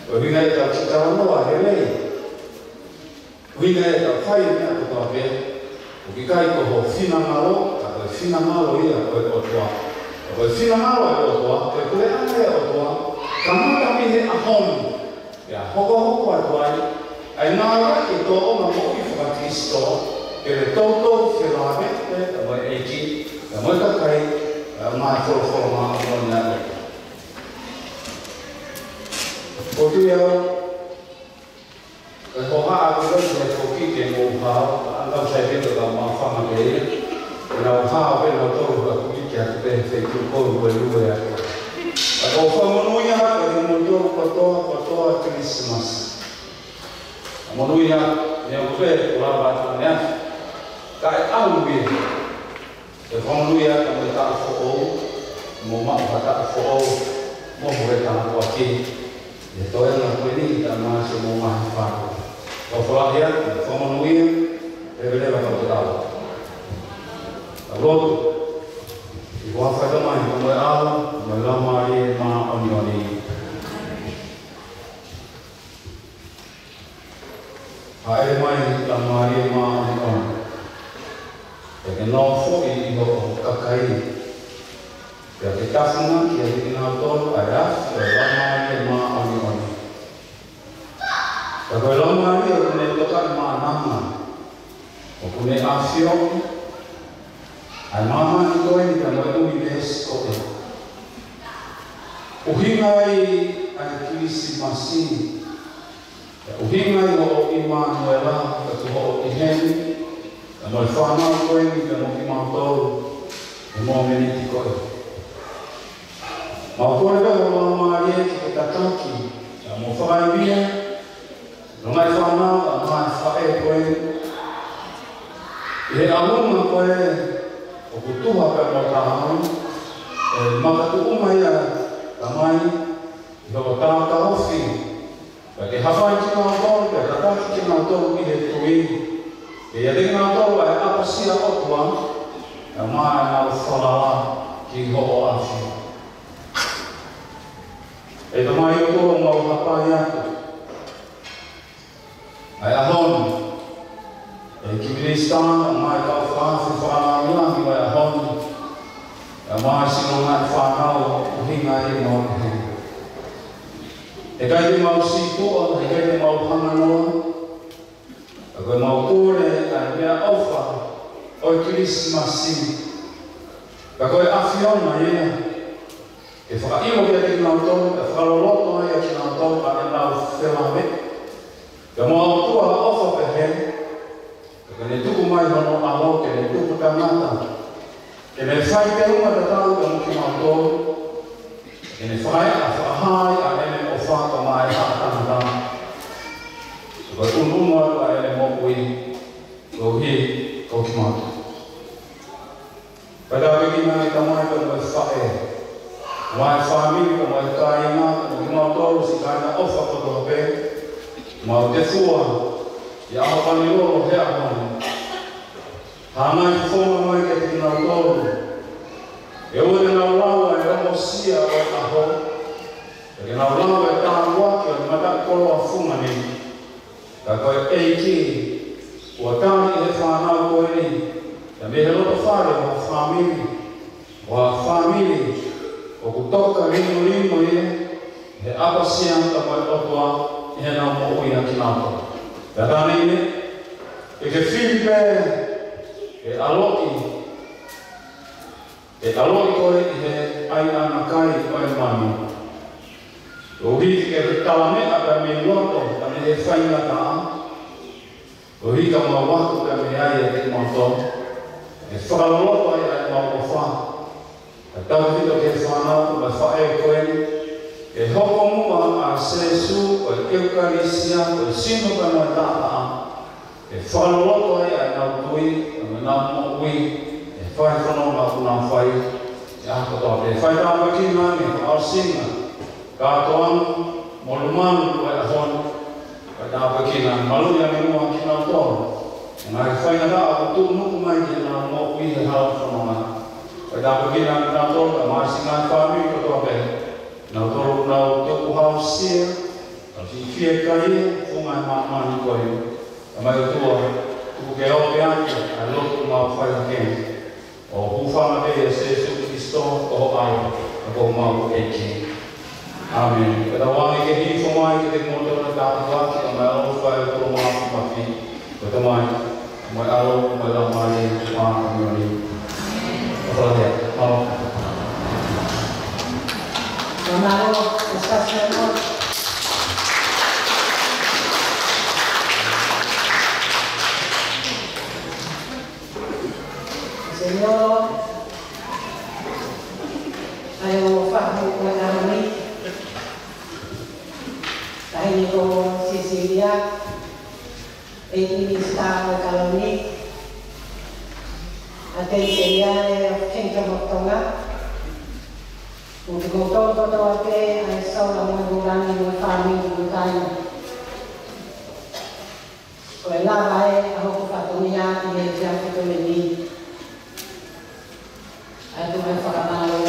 Ko e ʻuhinga ʻetau kiʻi talanoa lelei. ʻUhinga ʻetau fai e meʻa kotoa pē, ʻoku ʻikai ko ho finangalo, ka ko e finangalo ia ʻo e ʻOtua. Ka ko e finangalo ʻo e ʻOtua, ko e puleʻanga ʻo e ʻOtua, kamata mei he ʻaho ni, pea hokohoko atu ai, ʻa e ngāue ʻa e tōʻonga moʻui faka-Kalisitiane, ke ne toutou felāveʻi pea mo e ʻEiki, pea mo e kakai, pea mo e folofola māʻoniʻoni ʻa e ʻOtua. ʻOku ou tui au, ʻe hohaʻa atu ʻa e foki ke mou hao, ʻa e ngaahi sai pē ka mau fanga pē ia. ʻE nau hao pē nautolu ka kuki atu pē he feituʻu ko ē ʻoku lue atu. ʻOku ou fakamonūʻia atu kiate kimoutolu kotoa, kotoa Kilisimasi. Monūʻia, ne u pē, ko lava atu ne atu. Kae ʻalu pē. ʻE fakamonūʻia atu mo e taʻu foʻou, mou maʻu ha taʻu foʻou, mo e tangata ko ē. ʻE toe na ko eni ka masi mo mahi fānau. Ko folahi atu, fakamonūʻia, leveleva kau te tau. Ka lotu, ʻi he huafa ʻo e Tamai, mo e ʻAlo, mo e Laumālie Māʻoniʻoni. Hāʻele mai Laumālie Māʻoniʻoni. Pea ke nofoʻi ʻi hoʻo kakai. Pea ke tafunga kiate kinautolu ʻa e afi ʻo e Laumālie Māʻoniʻoni. Pea ko e Laumālie ʻoku ne tokaʻi maʻananga. ʻOku ne ʻafioʻi ʻa e māmani ko eni pea mo e ʻunivēsi ko ē. ʻUhinga ia ʻa e Kilisimasi, ʻuhinga ia hoʻo ʻImanuela, ka ko hoʻo ʻi heni, pea mo e fānau ko eni pea mo kimautolu he mōmeniti ko ē. Mau kole pē ho Laumālie ke ke tataki, pea mo fakaivia, ʻa e ngaahi fānau, ʻa e ngaahi faʻē ko ē. ʻI he ʻalunga ko ē ʻoku tuha pea mo taau, ʻe makatuʻunga ia, Tamai, ʻi hoʻo takaofi, pea ke hafai kinautolu, pea tataki kinautolu ʻi he tui, ke ʻiate kinautolu ʻa e ʻapasia ʻo e ʻOtua, pea maʻa ʻenau falala ki hoʻo ʻafio. ʻE Tamai, ʻoku mau hapai atu ʻa e ʻaho ni, ʻEiki Minisitā, ʻa e kau fakafofonga ʻi he ʻaho ni, pea mo e siʻi ngaahi fānau ʻoku ʻuhinga ʻi he mau ʻi heni. ʻE ʻikai te mau sītuʻa, ʻe ʻikai te mau hanganoa, ka ko ʻemau kole ʻa e meʻaʻofa ʻo e Kilisimasi, ka ko e ʻAfiona ia, ke fakaʻilo kiate kinautolu, ke fakaloloto ai ʻa kinautolu ʻa ʻenau felāveʻi. Pea mo e ʻOtua ʻofa pehē, ke ne tuku mai hono ʻAlo ke ne tupu tangata, ke ne fai teunga tatau mo kimautolu, ke ne fakaeʻa, fakahā ʻa ʻene ʻofa pea mo e haʻa tangata, ke ʻunuʻunu atu ʻa ʻene moʻui koeʻuhi ko kimautolu. Pea tāpuekina ʻe Tamai pea mo e faʻē, mo e fāmili, pea mo e kāinga, pea mo kimautolu siʻi kāinga ʻofa kotoa pē, mau tefua ʻi he ʻaho Fanilolo he ʻaho ni. Hāngai fofonga mai kiate kinautolu, ke ʻoua te nau lau ʻa e ongosia ʻo e ʻaho, ka ke nau lau ʻa e tāpuaki ʻo e mataʻikoloa fungani. Ka ko e ʻEiki, kuo tali ʻe he fānau ko eni, pea mei he loto fale ʻo ha fāmili, ʻo ha fāmili ʻoku toka lingolingo ia he ʻapasia pea mo e ʻOtua ʻi heʻenau moʻui ʻa kinautolu. Pea tā nei ne, ke ke fili pē ke ʻaloʻi, ke ʻaloʻi koe ʻi he ʻaiʻanga kai ʻo e manu, koeʻuhi ke ke talameʻa pea mei loto pea mei he faingataʻa, koeʻuhi ka mau ako pea mei ai ʻa kimautolu, ke fakaloloto ai ʻa ʻemau ʻofa. Kae tautefito ki he fānau mo e faʻē ko eni, ke hoko muʻa ʻa Sīsū ko e ʻEukalisia, ko e sino pea mo e taʻataʻa, ke fakaloloto ai ʻa ʻenau tui, ʻa ʻenau moʻui, ʻi he fai fononga ʻoku nau fai, ʻi he ʻaho kotoa pē. Fai tāpuekina ʻa e fakaʻosinga kātoanga molumalu ʻo e ʻaho ni. Fai tāpuekina, maluʻi ange muʻa kinautolu ʻi he ngaahi faingataʻa ʻoku tuʻunuku mai ki heʻenau moʻui he hala fononga. Fai tāpuekina kinautolu, pea mo siʻi ngaahi fāmili kotoa pē, kinautolu ʻoku nau tukuhausia, nau siʻi fiekaia, funga ʻi māmani ko eni. Tamai ʻOtua, tuku ke ope atu ʻa e lotu ʻoku mau fai hake ni, ʻo hūfanga pē ʻia Sīsū Kalaisi ko ho ʻAlo, ko homau ʻEiki. ʻĀmeni. Pea tau hanga ʻo hifo mai ke tau moʻui ʻi he tāpuaki ʻa e ʻaloʻofa ʻa e ʻOtua Māfimafi, ko e Tamai, mo e ʻAlo, mo e Laumālie Māʻoniʻoni. ʻOfa lahi ā. Mālō. Mālō, ʻo sasana. Señor, ʻa e ʻofa ʻoku ʻi he ʻaho ni, taʻahine ko Sisilia, ʻEiki Minisitā ʻo e Kalauni, ʻa e Peniseniale ʻo e Kingdom of Tonga, mo kimoutolu kotoa pē ʻa e Sola mo e Vūlangi mo e fāmili mo e kāinga. Ko e lava ē ʻa hoku fatongia ʻi he efiafi ko eni. ʻA e tuʻu mai fakamālō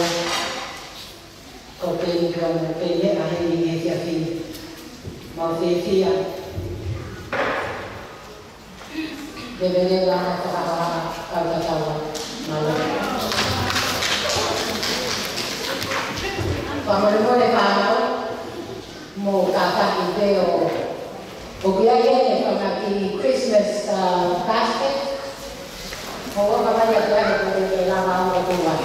ko Peni ka mo Peni ʻa heni ʻi he efiafi ni. Mau fiefia. Leveleva ʻa e fakahā kau tatau. Mālō. Fakamolemole fānau. Mou kātaki pē ʻo, ʻoku ʻi ai ʻeni ʻa e fanga kiʻi Christmas, uh, basket. Ko ua ka mai atu ai, ko e ke lava au atu ai.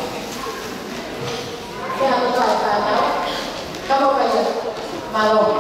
Pea ko e kātaki, ka mau kai atu. Mālō.